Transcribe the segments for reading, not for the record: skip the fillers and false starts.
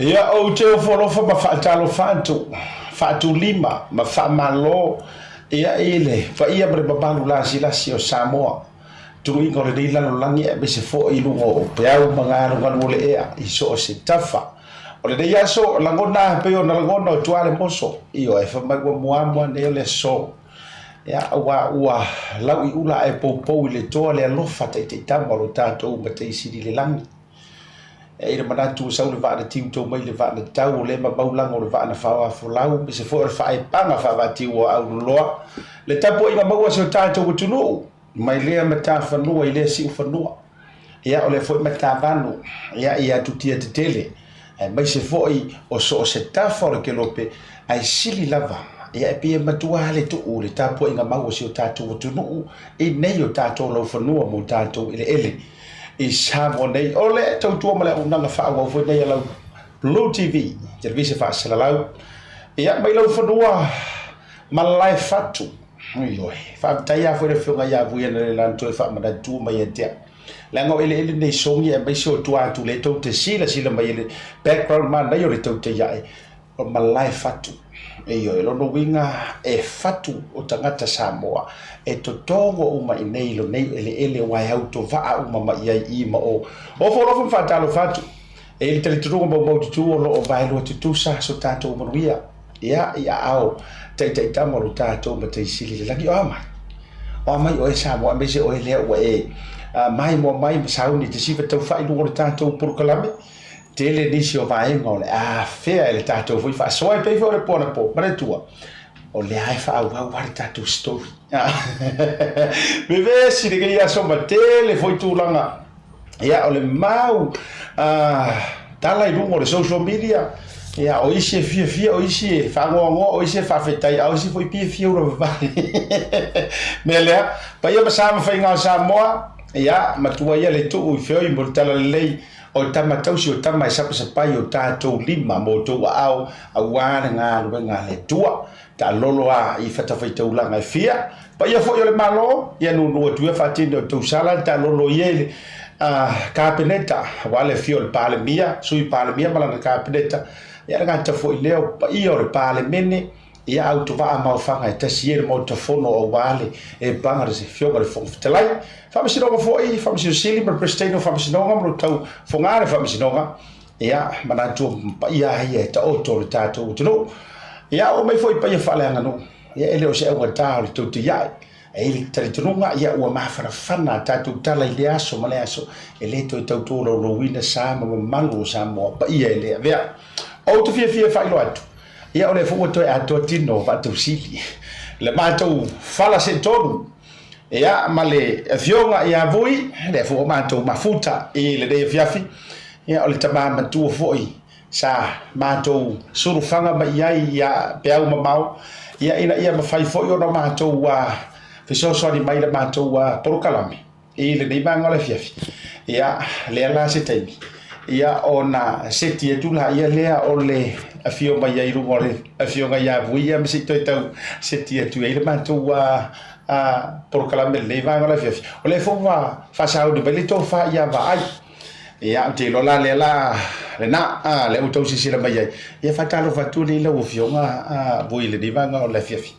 Ia, ou te ofo alofa ma faatalofa atu, faatulima ma faamalo ia i le paia ma le mamalu lasilasi o Samoa, tuluiga o lenei lalolagi aemaise foi i luga o peau ma galugalu o le ea i so o se tafa. O lenei aso, lagona e pei ona lagona o Tualemoso, ioe, fai mai ua muamua nei o le aso. Ia, aua ua lau i ula ae poupou i le toa le alofa taitaitama o lo tatou Matai Sili i le lagi. E i ai le manatu ua sau le vaa na tiutou mai le vaa na tau o lea mamau lago o le vaa na faoafolau aemaise foi o le faaepaga faavaatiu o auloloa le tapuaiga maua a si o tatou atunuu mai lea matafanua i lea siufanua. Ia, o lea foi matavanu ia i atutia tetele aemaise foi o so o se tafa o le kelope ae sili lava ia e pei e matua le tuu le tapuaiga mau a si o tatou atunuu i nei o tatou laufanua ma o tatou eleele i Samoa nei. O le tautua ma le auaunaga faaauau foi nei a lau Blue TV, televise faasalalau, ia mai laufanua Malaefatu. Ioe, faafetai lava foi le afioga ia Vui analeila na toe faamanatu mai ia te au. Leaga o eleele nei sogi aemaise o tua atu lea tou te silasila mai i le background manaia o le tou te iae o Malaefatu. Ioe, lona uiga e fatu o tagata Samoa e totogo uma i nei lo nei eleele aua e autovaa uma mai ai i ma o. Ofo alofa ma faatalofa atu. E i ai le talitonuga maumaututu o lo o vaelua tutusa so tatou manuia. Ia, i aao taitaitama o lo tatou Matai Sili i le lagi. O a mai? O a mai oe Samoa aemaise oe lea ua e maimoa mai ma sauni i te siva taufa'i i luga o le tatou polokalame. Tele nisi o vaega o le a afea e le tatou foi faasoa e pei foi o le po anapo. Manatua, o lea e faaauau lava le tatou story. Vevesi lenei aso ma tele foi tulaga. Ia, o le mau tala i luga o le social media, ia, o isi e fiafia, o isi e faanoanoa, o isi e faafetai, a o isi foi pei e fia ulavavale. Mea lea, paia ma sa ma faiga o Samoa, ia, matua ia le tuu i feoi mo le talalelei o tama tausi o tama e sapasapai o tatou lima ma outou aao aua le galuega a le Atua. Taalolo a i fatafaitaulaga e fia. Paia foi o le Malo, ia nuunuu atu ia faatini o tausala le taalolo ia i le Kapeneta, aua le afio o le Palemia, Sui Palemia ma lana Kapeneta, ia le gata foi lea o paia o le Palemene, ia autovaa ma ofaga e tasi ai le Maota Fono aua le epaga le Afioga i le Fofoga Fetalai. Faamasinoga foi, Faamasino Sili ma le Peresetene o Faamasinoga ma lo tau foga le Faamasinoga, Ia, manatu paia lava ia e taoto o le tatou atunuu. Ia, oo mai foi paia faaleaganuu. Ia, e le o se augata o le tou tiai. E i ai le talitonuga, ia, ua mafanafana a tatou tala i lea aso ma lea aso, e le toe tau tolaulauina sa ma mamalu o Samoa paia e le avea. Ou te fiafia e faailoa atu, ia, o lea foi ua toe atoa tino o Vaatausili, le matou fala seetolu, ia, ma le afioga ia Vui, lea foi ua matou mafuta i lenei afiafi. Ia, o le tama matua foi sa matou sulufaga mai i ai ia peau mamao, ia, ina ia mafai foi ona matou fesoasoani mai i le matou polokalame i lenei vaega o le afiafi. Ia, lea la se taimi, ia, ona seti atu laia lea o le afio mai ai i luga o le afioga ia Vui, ia, ma se i toe tau seti atu ai le matou polokalame i lenei vaega o le afiafi. O lea foi ua faasauni mai le tofa ia Vaai. Ia, ou te iloa la lea la lena, a, lea ua outou silasila mai ai. Ia, faatalofa atu nei lau Afioga Vui i lenei vaega o le afiafi.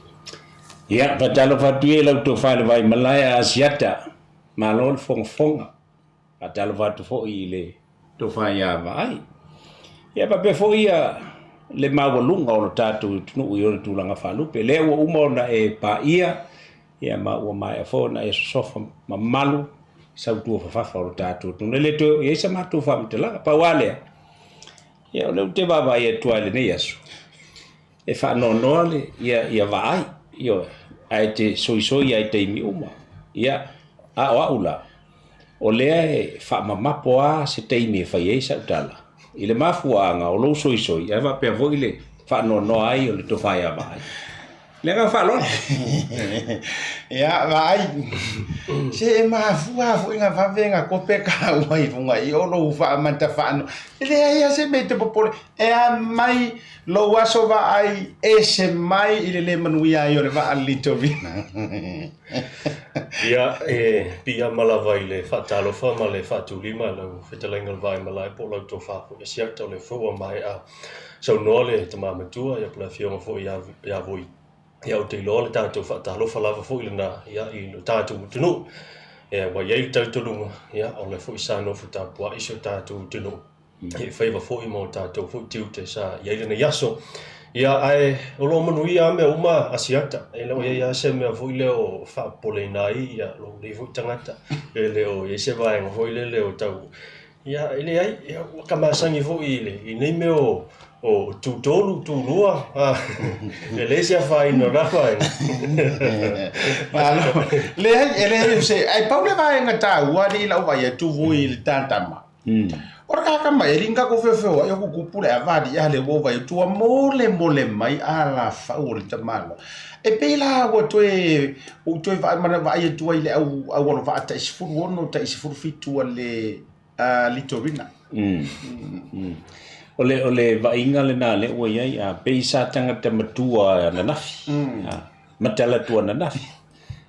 Ia, faatalofa atu ia i lau tofa i le Vaimalae a Asiata, malo le fogafoga. Faatalofa atu foi i le tofa ia Vaai. Ia, faapea foi ia le maualuga o le tatou atunuu i ona tulaga faalupe. Lea ua uma ona e paia Ia ma ua maea foi ona e sosofa mamalu i sautua fafafa o lo tatou atunuu. E le toe oo i ai sa matou faamatalaga. Pau lava lea, ia o lea ou te vaavaai atu lava i lenei aso, e faanoanoa le, ia, ia vaai, ioe, ae te soisoi lava i taimi uma. Ia, a o au la, o lea e faamamapo lava se taimi e fai ai sau tala, i le mafuaaga o lou soisoi, ae faapea foi le faanoanoa ai o le tofa ia Vaai. Le agaga faaaloalo. Ia, vaai, se e mafua lava foi na vave na kope taua i luga i o lou faamata faano. E leai lava se mea e te popole, e aumai lou aso vaai ese mai i le le manuia ai o le vaa Litorina. Ia, e piiama lava i le faatalofa ma le faatulima i lau fetalaiga i le Vaimalae po o lau tofa foi Asiata o lea foi ua maea saunoa le tama matua ia po o le afioga foi ia Vui. Ia ou te iloa le tatou faatalofa lava foi lena ia i lo tatou atunuu. Ia ua i ai le talitonuga ia o lea foi sa nofo tapuai si o tatou atunuu i faiva foi ma o tatou foi tiute sa i ai lenei aso. Ia ae o lo o manuia lava mea uma Asiata. E le o i ai lava se mea foi lea o faapopoleina ai ia lou nei foi tagata. E le o i ai se vaega foi lele o tau Ia, e leai, ua ta masani foi i, le, i nei mea o, o tu tolu, tu lua, e leai se afaina o la vaega. Malo. Leai, e leai o se, ai pau le vaega taua alii lau vaai atu vui i le tatama. O le kakama e linga ko feofeo ai o kukupu le ava alii a le ua vaai atu ua mole mole mai alafau o le tamaloa. E pei la ua toe ua toe vaai mana vaai atu ai i le au au alo vaa tai 16 tai 17 a le a Litorina. O le o le vaaiga lena lea ua i ai, a pei sa tagata matua ananafi, a matala atu ananafi.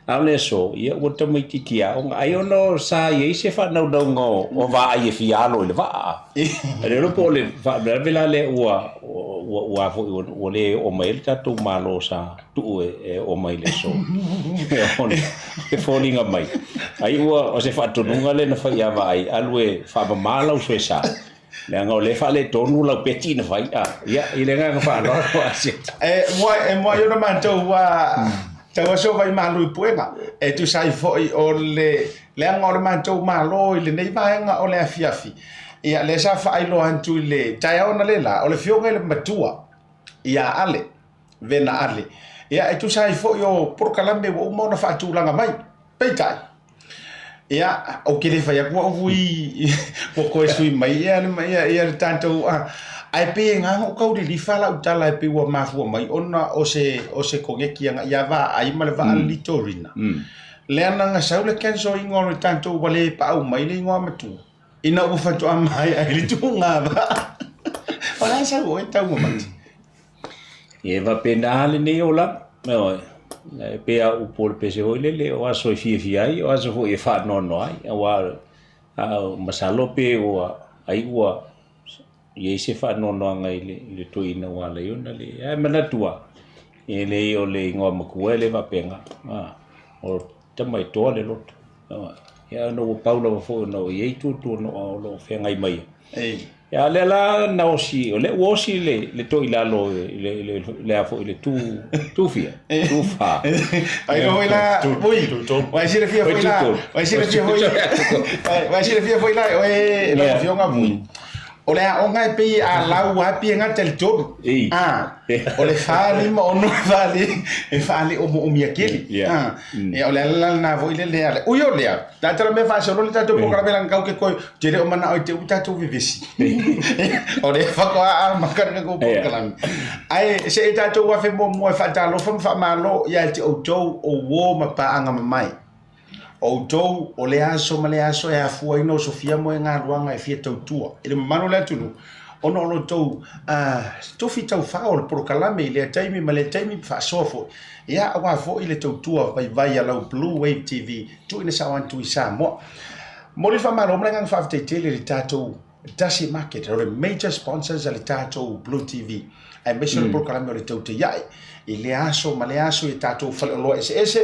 A o le aso, ia ua tamaitiiti aoga. Ai ona sa i ai se faanaunauga o vaai e fia alo i le vaa. E le iloa po o le faalavelave la lea ua ua ua foi ua le oo mai ai le tatou Malo sa tuu e oo mai i le aso. Ona e foliga mai ai ua o se faatonuga lea na fai ia Vaai, alu e faamama lau soesa. Leaga o lea e faaletonu lau peti na fai, a, ia, i le agaga faaaloalo a Asiata. E mua, e mua ai ona matou ua tau aso vai malu i puega, e tusa ai foi o le leaga o le matou Malo i lenei vaega o le afiafi. Ia, lea sa faailoa atu i le taeao analeila, o le afioga i le matua ia Ale, Vena Ale. Ia, e tusa ai foi o polokalame ua uma ona faatulaga mai. Peitai, ia, ou te le fai atu au vui ua toe sui mai ia le, ia, ia le tatou, a, ae pei e gā ou tau lilifa lau tala e pei ua mafua mai ona o se, o se koneki agai ia Vaai ma le vaa Litorina. Lea na na sau le cancel ina o le tatou ua le paau mai le igoa matua ina ua faatoa maea ai le tuuga vaa. O le a sau oe taumamati? Ia e faapena lava lenei olaga, ioe. E pei lava o upu o le pese foi lele, o aso e fiafia ai, o aso foi e faanoanoa ai, aua masalo pe ua ai ua i ai se faanoanoaga i le toeaina ua ala ai ona le... Ae manatu lava, e leai o le igoa matua e le faapena, o tama e toa le loto. Ia ona ua pau lava foi ona o i ai tuatuanoa o lo o feagai mai ai. Ia a o lea la na osi, o lea ua osi le, le toilalo i le, le, le a foi le tu, tu fia, tu fa. Ai no foi la, ui, vai silafia foi la, vai silafia foi, vai silafia foi la, oe, lau afioga vui. O le aoga e pei a lau lava pei e gata i le tolu. A, o le fa lima ono e faale e faale omoomia tele. A, ia o le ala la lena foi le lea. Ui o lea, tatou le mea faasolo le tatou polokalame leaga kau ke koe te le o manao i te u tatou vevesi. O lea faatoa amata le tatou polokalame. Ae se i tatou afe muamua e faatalofa ma faamalo ia te outou o uo ma paaga mamae. O outou o lea aso ma lea aso e afua ai na osofia moegaluaga e fia tautua i le mamalu o le atunuu, ona o lo outou tofi taufao o le polokalame i lea taimi ma lea taimi faasoa foi, ia aua foi le tautua vaivai a lau Blue Wave TV tuuina sao atu i Samoa. Momoli le faamalo ma le agaga faafetai tele i le tatou Tasi Market, o le major sponsors a le tatou Blue TV, aemaise o le polokalame o le Tautaiae i lea aso ma lea aso i tatou faleoloa eseese,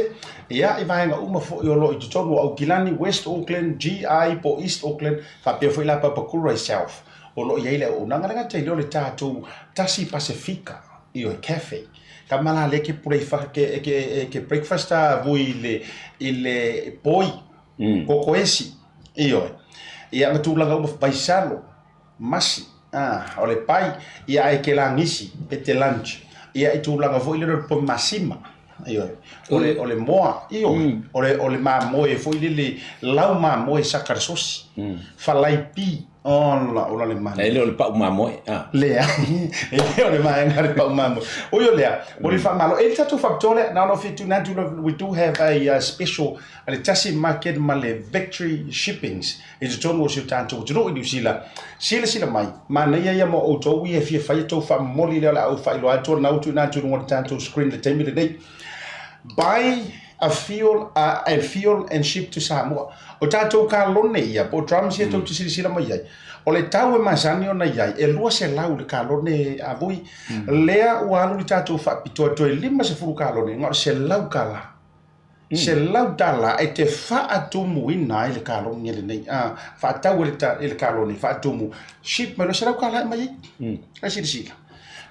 ia, i vaega uma foi o lo o i totonu o Aukilani, West Auckland, GI po o East Auckland, faapea foi la Papakura itself, o lo o i ai le auaunaga. E le gata i lea o le tatou Tasi Pasefika, ioe, Cafe, tama la lea ke pulei ke, ke breakfast a vui i le, i le poi, Koko esi, ioe. Ia ma tulaga uma vaisalo, masi, a, o le pai, ia ae ke langisi, pe te lunch. Ia i tulaga foi lele o le pomi masima, ioe. O le, o le moa, ioe. O le, o le mamoe foi lele, lau mamoe saka le sosi. Falai pi. Ola, ola le manaia. E le o le pau mamoe, a. Leai, e le o le vaega o le pau mamoe. Ui o lea, mo le faamalo. E i ai le tatou faapitoa lea, na ona fitu na atu, we do have a special a le tasi market ma le Victory Shippings i totonu o si o tatou atunuu i Niu Sila. Silasila mai, manaia ia mo outou ia e fia fai a outou faamomoli lea o le a ou faailoa atu o lena ua tuuina atu i luga o le tatou screen i le taimi lenei. Buy a fuel, and fuel and ship to Samoa. O tatou kalone ia, po o drums ia tou te silasila mai ai, o le tau e masani ona i ai, e 200 le kalone a vui. Lea ua alu le tatou faapitoa toe 50 kalone, na o le 100 tala. 100 tala e te faatumuina ai le kalone lenei. A, faatau e le kalone, faatumu, ship mai loa 100 tala e aumai ai. Ae silasila.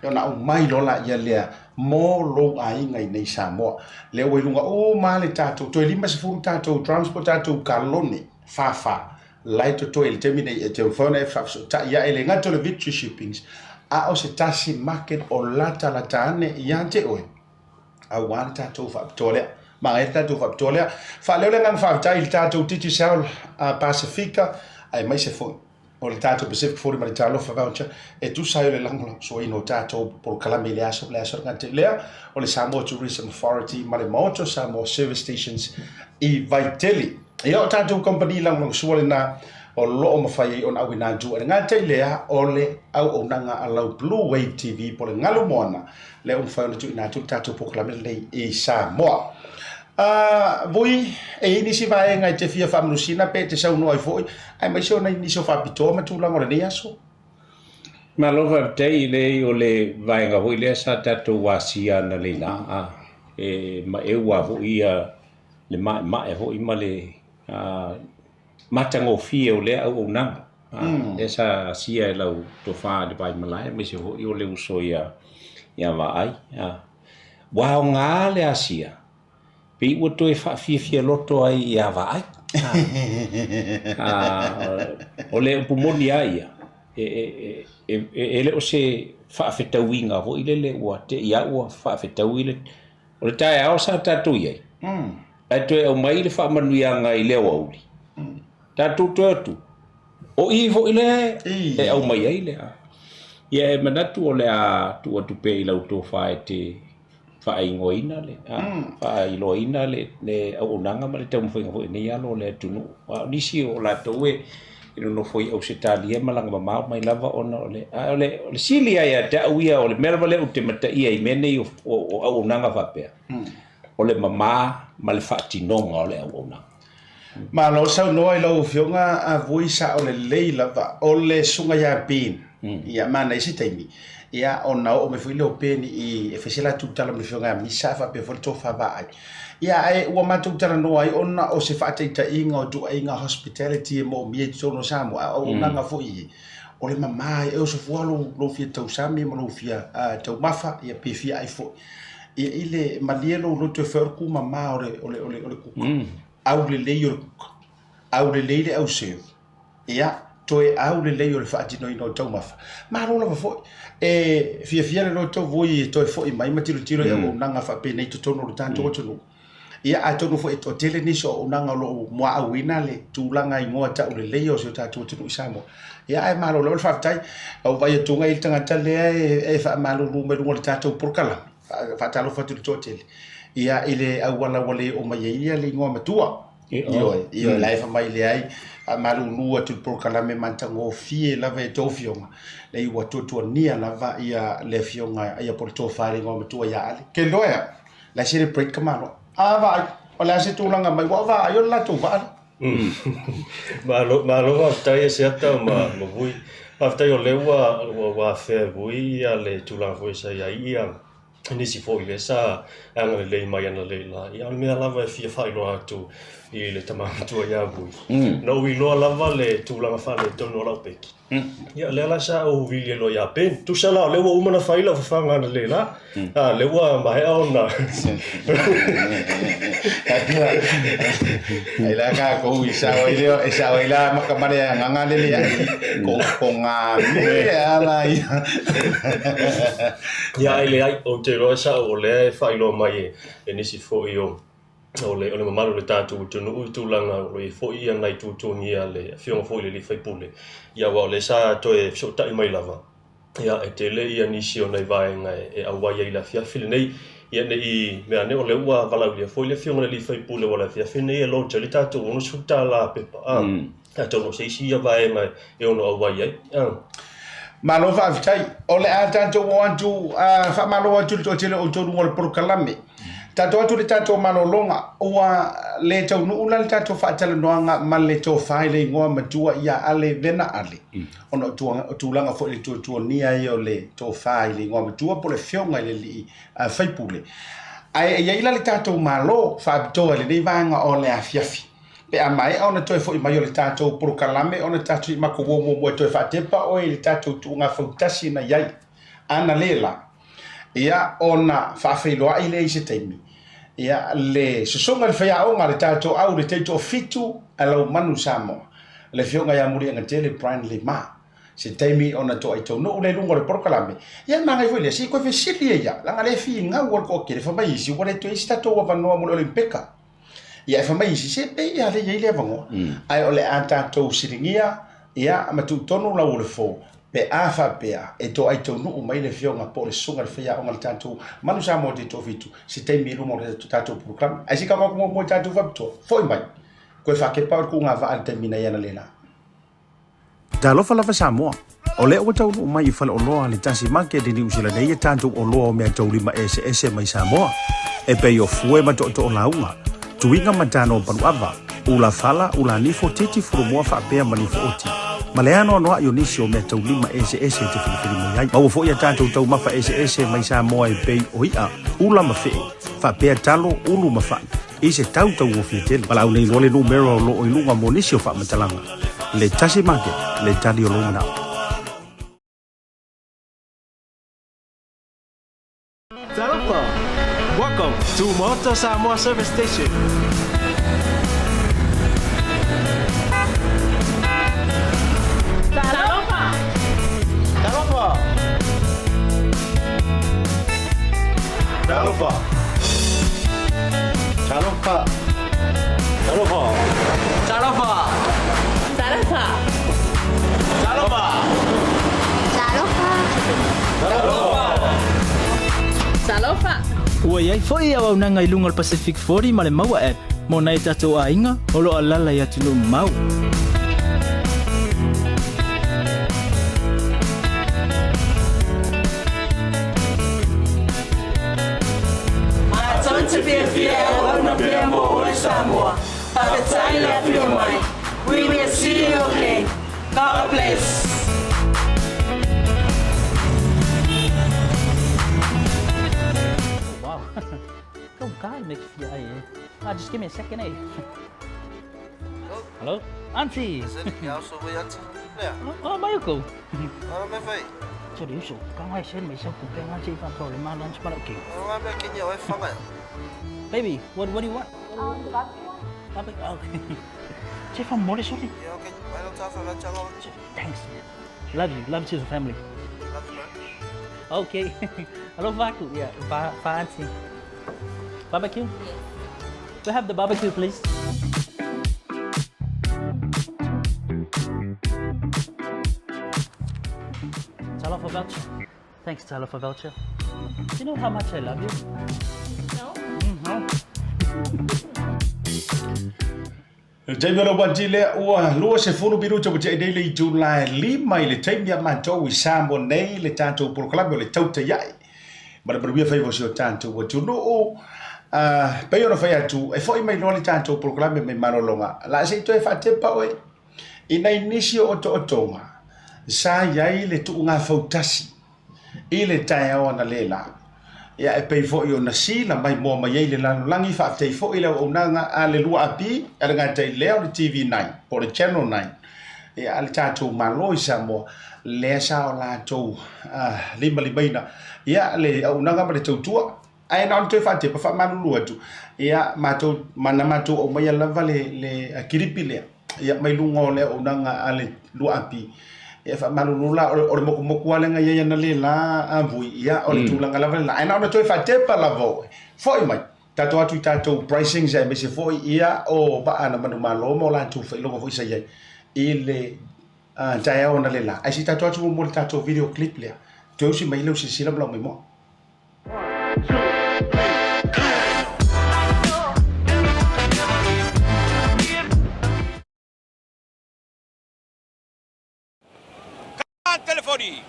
Ona aumai loa laia lea mo lou aiga i nei Samoa. Lea ua i luga uma lava le tatou, toe 50 tatou drums po o tatou kalone fāfā la e totoe i le taimi nei e te mafai ona e faafesootai ae le gata o le Victory Shippings a o se tasi market o latalata ane ia te oe aua le tatou faapitoa lea. Manaia le tatou faapitoa lea. Faaleo le agaga faafetai i le tatou Digicel Pasifika aemaise foi o le tatou Pacific 40 ma le Talofa Voucher e tusa ai o le lagolagosuaina o tatou polokalame i le aso le aso le gata i lea o le Samoa Tourism Authority ma le Maota o Samoa Service Stations i Vaitele. Ia o tatou kamupani lagolagosua lena o lo o mafai ai ona auina atu. E le gata i lea o le auaunaga a lau Blue Wave TV po o le Galu Moana lea ua mafai ona tuuina atu le tatou polokalame lenei i Samoa. Vui, e i ai nisi vaega e te fia faamanusina pe e te saunoa ai foi, aemaise o nai nisi o faapitoa ma tulaga o lenei aso. Malo faafetai, leai o le vaega foi lea sa tatou asia analeila, a, e maeu lava foi ia le maemae foi ma le matagofie o lea auaunaga, lea sa asia e lau tofa i le Vaimalae aemaise foi o le uso ia Vaai. Ua aoga le asia, pei ua toe faafiafia loto ai ia Vaai. O le upu moni lava ia, e le o se faafetauiga foi lele ua te i lava ua faafetaui le... O le taeao sa tatou i ai, ae toe aumai le faamanuiaga i le aoauli, tatou toe atu, o i foi lea e aumai ai le a. Ia e manatu o le a tuu atu pea i lau tofa e te faaigoaina le, faailoaina le auaunaga ma le taumafaiga foi a nei alo o le atunuu. A o nisi o latou e nonofo i Ausetalia e malaga mamao mai lava ona o le... A o le sili lava ia te au ia, o le mea lava lea ou te mataia i mea nei o auaunaga faapea, o le mama ma le faatinoga o le auaunaga. Malo saunoa i lau Afioga a Vui sao lelei lava o le Susuga ia Ben ia manaia se taimi ia ona oo mai foi lea o Ben i e fai se latou tala ma le Afioga ia Misa faapea foi le Tofa Vaai ia ae ua matou talanoa ai ona o se faataitaiga o ituaiga hospitality e moomia i totonu o Samoa a o auaunaga foi ia o le mama e oso fua lou fia tausami ma lou fia taumafa ia pe fia ai foi Ia i le malie lou loto e fai o le kūmamā o le, o le, o le, o le kuka. Aulelei o le kuka. Aulelei le au serve. Ia, toe aulelei o le faatinoina o taumafa. Malo lava foi. E fiafia le loto vui e toe foi mai ma tilotilo i auaunaga faapenei i totonu o le tatou atunuu. Ia, atonu foi e toatele nisi o auaunaga o lo o muaauina le tulaga igoa tauleleia o si o tatou atunuu i Samoa. Ia, ae malo lava le faafetai. Ua ou vaai atu i le tagata lea e faamalulu mai luga o le tatou polokalame, faatalofa atu i le toatele, ia, i le auala ua le oo mai ai le igoa matua. Ioe, ioe, la e fai mai leai, faamalulu atu i le polokalame matagofie lava e tou afioga, leai ua tuatuania lava ia le afioga ia po o le tofa i le igoa matua ia Ale. Ke loa ea? La e celebrate ka malo. A vaai, o le a se tulaga mai, ua vaai o le latou vaa lea. Malo, malo faafetai e Seata ma, ma Vui. Faafetai o lea ua, ua, ua afea e Vui ia le tulaga foi sa i ai ia nisi foi lea sa agalelei mai analeila. Ia o le mea lava e fia faailoa atu i le tama matua ia Vui. Na ou iloa lava le tulaga faaletonu o lau peki. Ia, lea la sa ou vili ai loa ia Ben. Tusa la, o lea ua uma ona fai lau fafaga analeila. A, lea ua maea ona... Ai la kākou i sao ai lea, e sao ai la makamale a nganga lele ai ko ko ngā mea ala ia. Ia, ai leai, ou te iloa sao o lea e faailoa mai e nisi foi o... o le, o le mamalu o le tatou atunuu i tulaga o lo o i ai foi ia nai tuatuagia a le Afioga foi i le alii faipule, ia aua o lea sa toe fesootai mai lava, ia e tele ia nisi o nai vaega e auai ai i le afiafi lenei. Ia ne i mea ane o lea ua valaaulia foi le Afioga i le alii faipule aua o le afiafi lenei e launch ai le tatou $60 pepa, a, atonu o se isi ia vaega e ono auai ai. A. Malo faafetai. O le a tatou o atu, faamalo atu i le toatele o outou i luga o le polokalame. Tatou atu i le tatou malologa, ua le taunuu la le tatou faatalanoaga ma le tofa i le igoa matua ia Ale Vena Ale, ona o tulaga foi i le tuatuagia ai o le tofa i le igoa matua po o le afioga i le alii faipule. Ae e i ai la le tatou Malo faapitoa i lenei vaega o le afiafi. Pe a maea ona toe foi mai o le tatou polokalame ona tatou i matou o muamua e toe faatepa oe i le tatou tuuga fautasi na i ai. Ana le la, ia ona faafeiloai lea i se taimi, ia le sosoga i le faiaoga a le tatou au le taitoafitu a Laumanu Samoa, le Afioga ia Muliagatele Brian Lima. Se taimi ona toai taunuu lea i luga o le polokalame, ia manaia foi lea, se i toe fesili ai ia, leaga lea e finau o le toatele, fai mai isi ua le toe i ai se tatou avanoa mo le Olympeka. Ia e fai mai isi, se pei lava lea e i ai le avanoa, ae o le a tatou siligia ia ma tuu tonu lau o le fo, pe a faapea e toai taunuu mai le afioga po o le susuga i le faiaoga a le tatou Manu Samoa Taitoafitu se taimi i luma o le tatou polokalame. Ae se i tatou atu muamua i tatou faapitoa, foi mai, toe faatepa oe i le tuuga vaa i le taimi na i analeila. Talofa lava Samoa! O lea ua taunuu mai i faleoloa a le Tasi Market i Niu Sila nei a tatou oloa o meataulima eseese mai Samoa, e pei o fue ma tootoo lauga, tuiga ma tano paluava, ula fala, ula nifo, titi fulumoa faapea ma nifo oti, ma le anoanoai o nisi o meataulima eseese e te filifili mai ai. Maua foi a tatou taumafa eseese mai Samoa e pei o i'a, ula ma fe'e, faapea talo, ulu ma fa'i. I se tau tauofie tele. Valaau nei loa le numera o lo o i luga mo nisi o faamatalaga. Le Tasi Market, le tali o lou manao. Talofa! Welcome to Maota Samoa Service Station. Talofa! Talofa! Talofa! Talofa! Talofa! Talofa! Talofa! Talofa! Talofa! Talofa! Ua i ai foi auaunaga i luga o le Pacific 40 ma le Maua App mo nai o tatou aiga o lo o alaala i atunuu mamao. Matou te fiafia e auauna pea mo oe Samoa. Faafetai le afio mai. We will see you again. God bless. Wow. Go guy make fia ai eh. Ah, just give me a second eh. Hello? Auntie. Oh, mai ko. Sorry, uso. Ka ngai sen mai sau ku pe ngai che fa problema lunch ma okay. Baby, what do you want? Barbecue one? Barbecue. Okay. Che fa more sorry. Thanks. Love you. Love to the family. Okay. Hello, Vaku. Yeah, va, va auntie. Barbecue? Yes. We have the barbecue, please. Talofa voucher. Thanks, Talofa voucher. Do you know how much I love you? No? No. I le taimi o le uati lea, ua 20 minute ua tea nei le itula e lima i le taimi a matou i Samoa nei le tatou polokalame o le Tautai Ae ma le manuia faiva o si o tatou atunuu. Uh, pei ona fai atu, e foi mai loa le tatou polokalame mai malologa, la se i toe faatepa oe i nai nisi o otootoga sa i ai le tuuga fautasi i le taeao analeila. Ia, e pei foi ona sila mai moa mai ai le lalolagi, faafetai foi i le auaunaga a le 2AP, a le gata i lea o le TV9, po o le Channel 9, ia, a le tatou Malo i Samoa, lea sa o latou limalimaina, ia, le auaunaga ma le tautua. Ae na ona toe faatepa, faamalulu atu, ia, matou, ma na matou aumaia lava le, le kilipi lea, ia, mai luga o le auaunaga a le 2AP. Ia, faamalulu la, o le mokumoku lava lea na i ai analeila, a Vui, ia, o le tulaga lava lena. Ae na ona toe faatepa lava oe, foi mai. Tatou atu i tatou pricings aemaise foi ia o vaa na manumalo ma o latou failoga foi sa i ai i le taeao analeila. Ae se i tatou atu muamua i le tatou video clip lea. Toe usi mai leu silasila ma lau maimoa. Telefoni.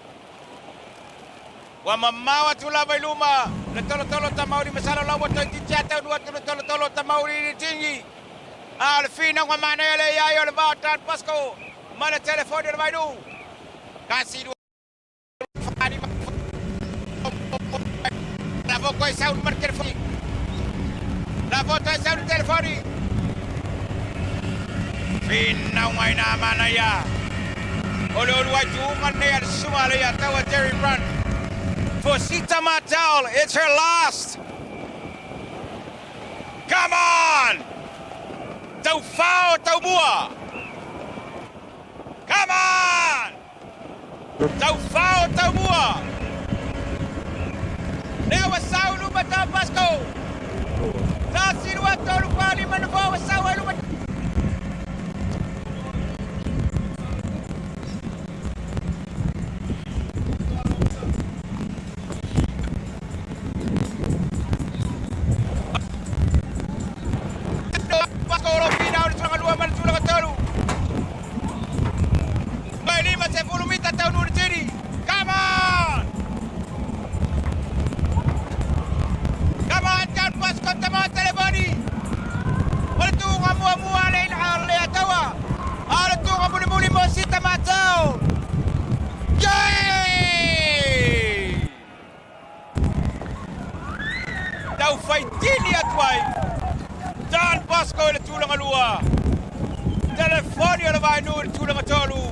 Ua mamao atu lava i luma le tolotolo o Tamauri masalo la ua toeitiiti lava taunuu atu le tolotolo o Tamauri i le tini. A o le finauga manaia lea i ai o le va o Dan Pascoe ma le telefoni o le Vainuu. 1, 2, 4, 5, La vo toe sau ma le telefoni. La vo toe sau le telefoni. Finauga ina manaia. O le uluai tuuga lenei a le susuga a Leiataua Jerry Brunt. For Sita Martel, it's her last. Come on! Taufao taumua! Come on! Taufao taumua! Lea ua sau i luma Don Bosco! 1, 2, 3, 4, 5, nofoa ua sau ai luma. Don Bosco o lo finau i le tulaga 2 ma le tulaga 3. Mai 50 mita taunuu i le tini. Come on! Come on, Don Bosco, tama telefoni! O le tuuga muamua a le Leiataua, a o le tuuga mulimuli mo Sita Matau. Yay! Taufai tini atu ai Don Bosco i le tulaga 2, Telefoni o le Vainuu i le tulaga 3,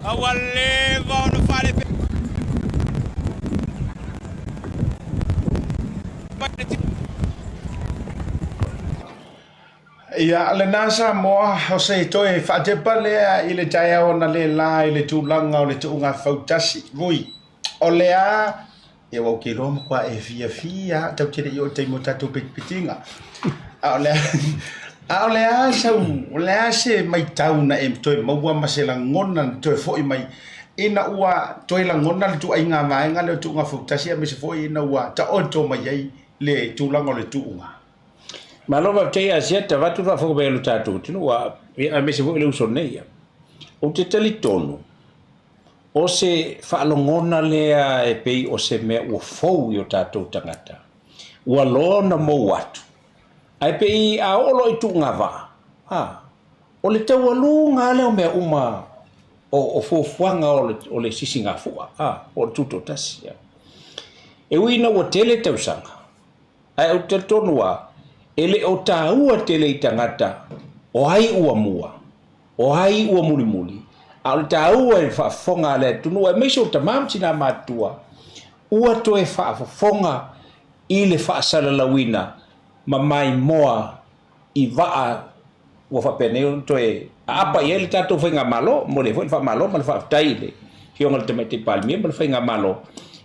a ua leva ona faalepe mai le Ia, lena Samoa, o se toe faatepa lea i le taeao analeila i le tulaga o le tuuga fautasi. Vui, o lea, ia ua ou te iloa matua e fiafia lava, tatou te le i oo i le taimi o tatou petipetiga. A o le a o le a sau, o le a se matau na e toe maua ma se lagona na toe foi mai ina ua toe lagona le ituaiga vaega lea o tuuga fautasi aemaise foi ina ua taoto mai ai le tulaga o le tuuga. Malo faafetai Asiata, avatu le faafofoga mai a lo tatou atunuu, aemaise foi le uso nei. Ou te talitonu, o se faalogona lea e pei o se mea ua fou i o tatou tagata, ua loa ona mou atu, ae pei a oo loa i tuugavaa, a, o le taualuga lava lea o mea uma o fuafuaga o le sisigafua, a, po o le tutoatasi. E ui ina ua tele tausaga, Ae ou te talitonu lava, e le o taua tele i tagata o ai ua mua, o ai ua mulimuli, a o le taua i le faafofoga a le atunuu aemaise o tama ma tina matutua, ua toe faafofoga i le faasalalauina ma maimoa i vaa ua faapenei ona toe aapa i ai le tatou faigamalo. Momoli ai foi le faamalo ma le faafetai i le Afioga i le Tamaitai Palemia ma le faigamalo,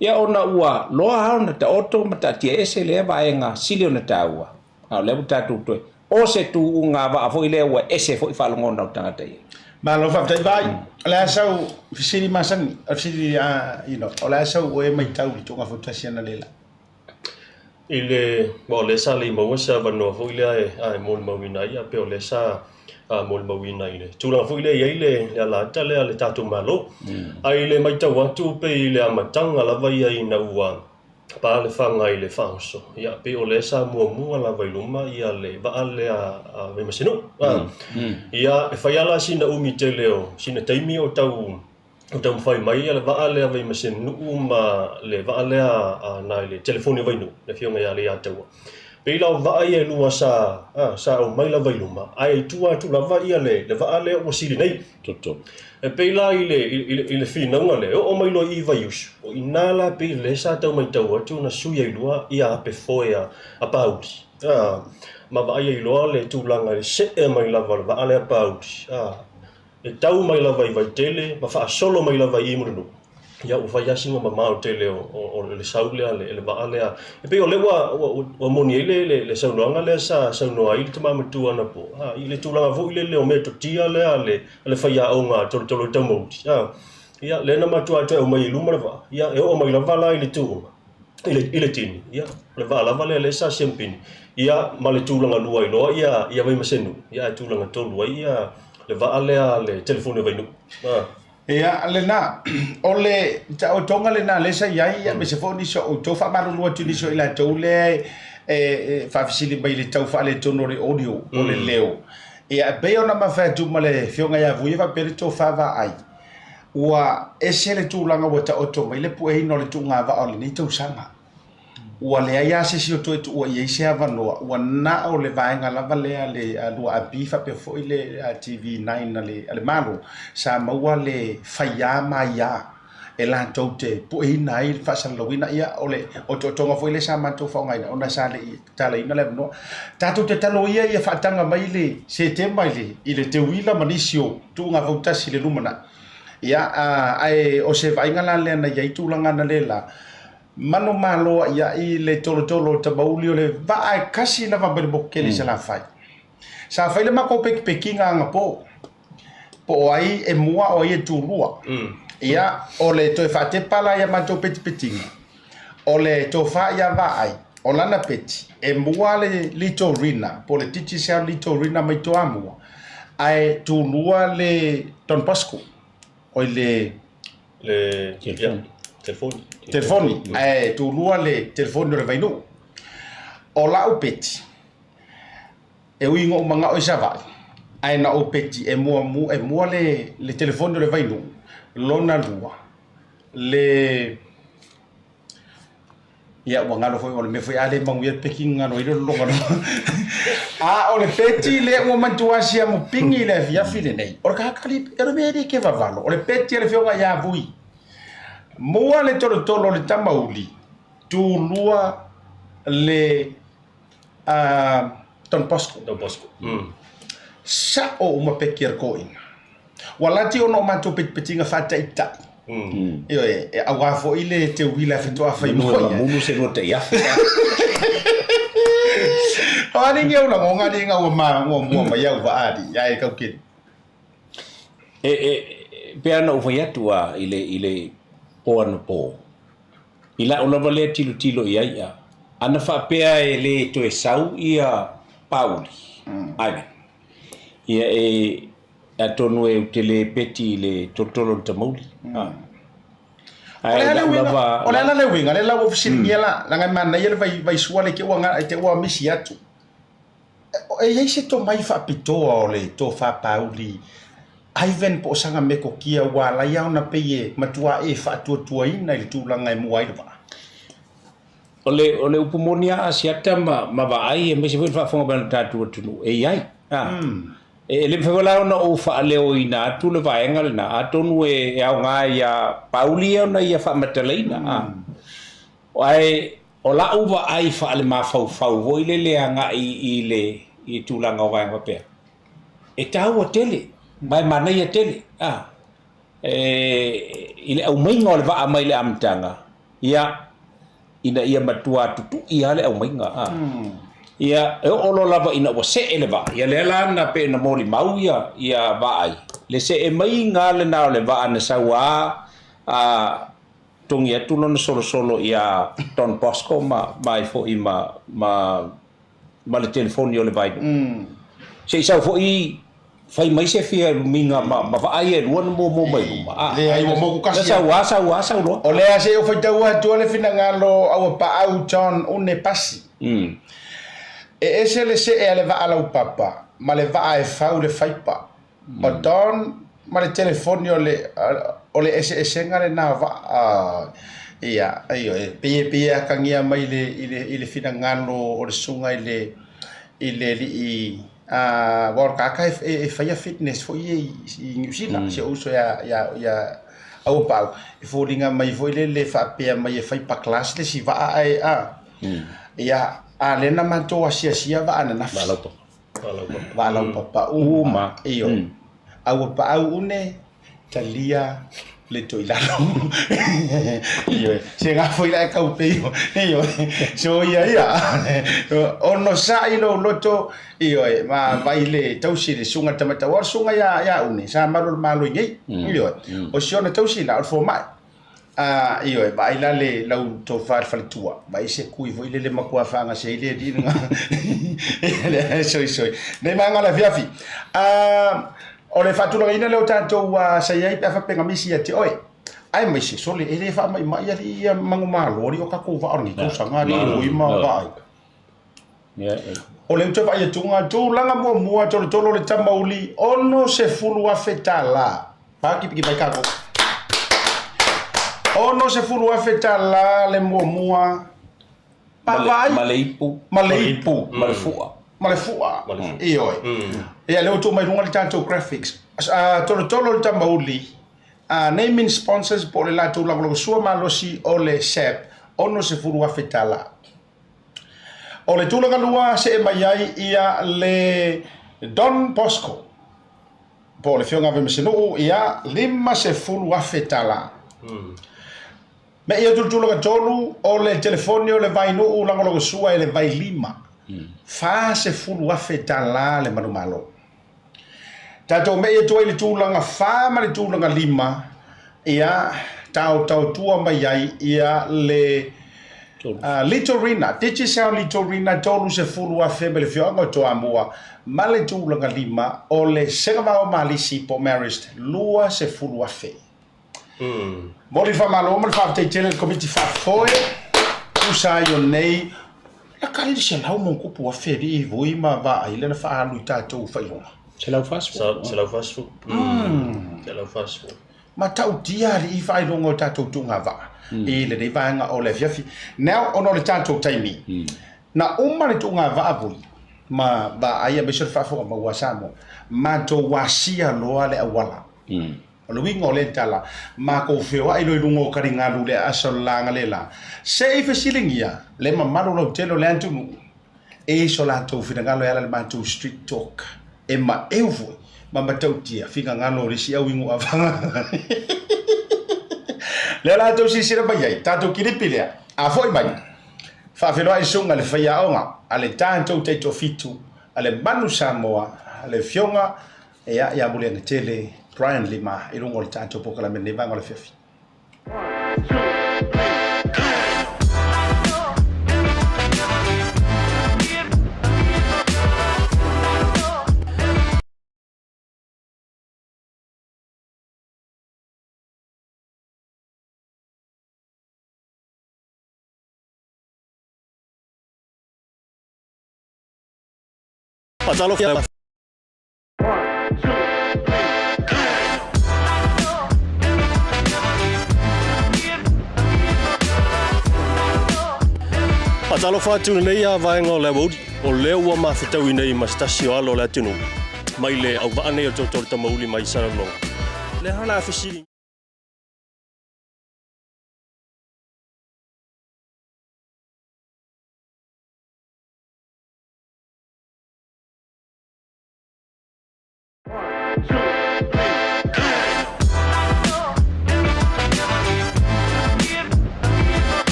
ia ona ua loa lava ona taoto ma taatia ese lea vaega sili ona taua, a o lea ua tatou toe o se tuuga vaa foi lea ua ese foi faalogona o tagata i ai. Malo faafetai Vai. O le a sau fesili masani, o le fesili you know, o le a sau oe matau i le tuuga fautasi analeila? I le, aua o lea sa le i maua se avanoa foi lea e, a e molimauina ai, a pei o lea sa molimauina i le tulaga foi lea e i ai le, le alaata lea a le tatou Malo. Ae i le matau atu pei i le amataga lava ia ina ua pa le faga i le faaoso, ia pei o lea sa muamua lava i luma ia le vaa lea a Vaimasenuu. Ia e fai lava la sina umi tele o sina taimi o tau o taumafai mai le vaa lea Vaimasenuu ma le vaa lea a nai le telefoni o Vainuu, le afioga ia Leiataua. Pei la o vaa ia e lua sa, a, sa aumai lava i luma, ae i tua atu lava ia le, le vaa lea ua sili nei. Toto. E pei la i le, i le, i le finauga lea, e oo mai loa i Vaiusu, o i ina la pei lea sa tau maitau atu na sui ai loa ia ape foe a, a Pāuli. A, ma vaai ai loa le tulaga i le see mai lava o le vaa lea a Pāuli. A, E tau mai lava i Vaitele ma faasolo mai lava i Mulinuu. Ia, ua fai lava sina mamao tele o le sau lea, le vaa lea. E pei o lea ua moni ai le saunoaga lea sa saunoa ai le tama matua anapo, i le tulaga foi lele o metotia lea a le faiaoga a Tolotolo Taumauli. Ia, lea na matua toe aumai i luma le vaa, ia, e oo mai lava la i le tuuga, i le tini, ia, o le vaa lava lea lea sa siampini, ia, ma le tulaga lua ai loa ia Vaimasenuu, ia, ae tulaga tolu ai le vaa lea a le telefoni o Vainuu. Ia, lena, o le taotoga lena lea sa i ai, aemaise foi o nisi o outou, faamalulu atu i nisi o i latou lea e faafesili mai i le tau faaletonu o le audio, o le leo. Ia, e pei ona ma fai atu ma le Afioga ia Vui e faapea le tofa vaai, ua ese le tulaga ua taoto mai le pueina o le tuugavaa o lenei tausaga. Ua leai lava se isi o toe tuua i ai se avanoa, ua na o le vaega lava lea a le 2AP faapea foi le TV9 a le Malo sa maua le faiā maiā e latou te pueina ai le faasalalauina. Ia, o le otootoga foi lea sa matou faaaogaina ona sa le i tatalaina le avanoa. Tatou te talo ia ia faataga mai le Setema i le teuila ma nisi o tuuga fautasi i le lumanai. Ia, ae o se vaaiga la lea na i ai tulaga analeila, Manumalo aʻiaʻi le tolotolo o Tamauli o le vaa e kasi lava mai le moku tele i Salafai. Sa fai le matou pekipekiga anapō, po o ai e mua o ai e tulua. Ia, o le toe faatepa la ia matou petipetiga, o le tofa ia Vaai, o lana peti, e mua le Litorina, po o le Digicel Litorina mai Toamua, ae tulua le Don Bosco. Oi le le telefoni. Telefoni. Telefoni. Ae tulua le telefoni o le Vainuu. O la'u peti, e ui ina ou mana'o i Savaii, ae na ou peti e muamua e mua le le telefoni o le Vainuu, lona lua le Ia, ua galo foi, o le mea foi a le manuia le peki, galo ai le lologa loa. A o le peti lea ua matua siamu pigi i le afiafi lenei, o le kakali, o le mea e le ke vavalo, o le peti a le Afioga ia Vui. Mua le tolotolo o le tamauli, tulua le Don Bosco. Don Bosco. Sa'o uma peki a le toeaina. Ua lati ona o matou petipetiga faataitai. Ioe, e auā foi le teuila e faatoa fai mua ia. Mamulu se lua tai afe. O ani ni au lagoga ali ina ua ma ua mua mai au vaa ali, ae kau keli. E, e, pe ana ou fai atu a i le, i le po anapo. I la'u lava lea tilotilo i ai a, ana faapea e le toe sau ia Pauli, Ivan, ia e, atonu e ou te le peti i le tolotolo o le tamauli. O le a le uiga, o le a la le uiga, lea la ua ou fesiligia la, leaga e manaia le vai, vaisua le te ua, te ua misi atu. E i ai se tomai faapitoa o le tofa Pauli Ivan po o sana metotia ua ala ai ona pei e matua e faatuatuaina i le tulaga e mua ai le vaa? O le, o le upu moni a Asiata ma, ma vaai aemaise foi le faafofoga mai o le tatou atunuu, e i ai. A. E le mafai foi la ona ou faaleoina atu le vaega lena, atonu e, e aoga ia Pauli ia ona ia faamatalaina. A. Ae o la'u vaai faalemafaufau foi lele agai i le, i le tulaga o vaega faapea, e taua tele ma e manaia tele a e, i le aumaiga o le vaa mai le amataga, ia, ina ia matua tutu'i lava le aumaiga a. Ia, e oo loa lava ina ua see le vaa, ia lea la na pei ona molimau ia, ia Vaai, le see maiga lena o le vaa na sau a, a togi atu lona solosolo ia Don Bosco ma, ma ai foi ma, ma ma le telefoni o le Vainuu. Se i sau foi fai mai se fia lumiga ma, ma vaai e lua na muamua mai luma. Ah, Leai, ua moku kasi. Na sau a, sau a, sau loa. O lea se i ou faitaua atua le finagalo a ua paau John une pasi. E ese le see a le vaa laupapa ma le vaa e fau le faipa. O Don ma le telefoni o le o le eseesega lena o vaa. Ia, ioe, pei e pei e atagia mai i le i le i le finagalo o le susuga i le i le alii aua o le tagata e e faia fitness foi ia i Niu Sila, si ou uso ia ia ia Auapaau, e foliga mai foi lele faapea mai e fai pa-class le isi vaa ae a. Ia, a lea na matou asiasia vaa ananafi. Vaa laupapa uma, ioe. A ua paau une, talia. Le to i lalo. Ioe, se ngā foi la e kau pei o. Ioe, so ia ia. Ono sa'i lou loto, ioe, ma vai le tausi le sunga tamaita. Ua o le sunga ia, ia une, sa malu le malo i nei. Ioe, o si ona tausi la o le fomai. A, ioe, vaai la le lau tofa le faletua, vaai se kui foi lele matua faagase ai le alii lena. Soi, soi. Nei maga o le afiafi. A, O le faatulagaina lea o tatou sa i ai pe a faapea na misi ia te oe. Aemaise, sole, e le faamaimai alii ia manumalo alii o tatou vaa o lenei tausaga alii oi ma vaai. O lea ou te vaai atu, tulaga muamua tolotolo le tamauli $60,000. Pākipiki mai kākou. $60,000 le muamua. Ma le ipu. Ma le ipu. Ma le fua. Ma le fua. Ioe. Ia, lea ua tuu mai luga le tatou graphics. Tolotolo le tamauli, naming sponsors po o le latou lagolagosua malosi o le SAP, $60,000. O le tulaga lua see mai ai ia le Don Bosco, po o le Afioga Vemasenuu, ia, $50,000. Me ia tulutulaga tolu o le telefoni o le Vainuu lagolagosua e le Vailima, $40,000 le manumalo. Tatou me'i atu ai i le tulaga fa ma le tulaga lima, ia taotaotua mai ai ia le Litorina, Digicel Litorina $30,000 mai le afioaga o Toamua ma le tulaga lima o le Segavao Malisi po o Marist $20,000. Momoli le faamalo ma le faafetai tele i le Komiti Faafoe, tusa ai o nei laka le $100+ alii vui ma vaai lea na faaalu i tatou faailoga. 140. 140. 140. Matautia alii faailoga o tatou tuugavaa i lenei vaega o le afiafi. Now, ona o le tatou taimi, na uma le tuugavaa vui ma vaai aemaise o le faafofoga maua a Samoa, matou asia loa le auala. O le uiga o lea tala, matou feoai loa i luga o taligalu le aasa o le laga le la, se i fesiligia le mamalu lautele o le atunuu e so latou finagalo e ala i le matou street talk e maeu foi ma matautia finagalo o le isi au iguavaga. Lea latou silasila mai ai, tatou kilipi lea, a foi mai, faafeiloai susuga i le faiaoga a le tatou taitoafitu a le Manu Samoa, le Afioga Ia, ia Muliagatele, Brian Lima, i luga o le tatou polokalame lenei vaega o le afiafi. Faatalofa. Faatalofa atu lenei a vaega o le aoauli, o lea ua mafetaui nei ma se tasi o alo o le atunuu mai le auvaa nei o le Tootoo o le Tamauli mai Salelologa. Le aha la fesili.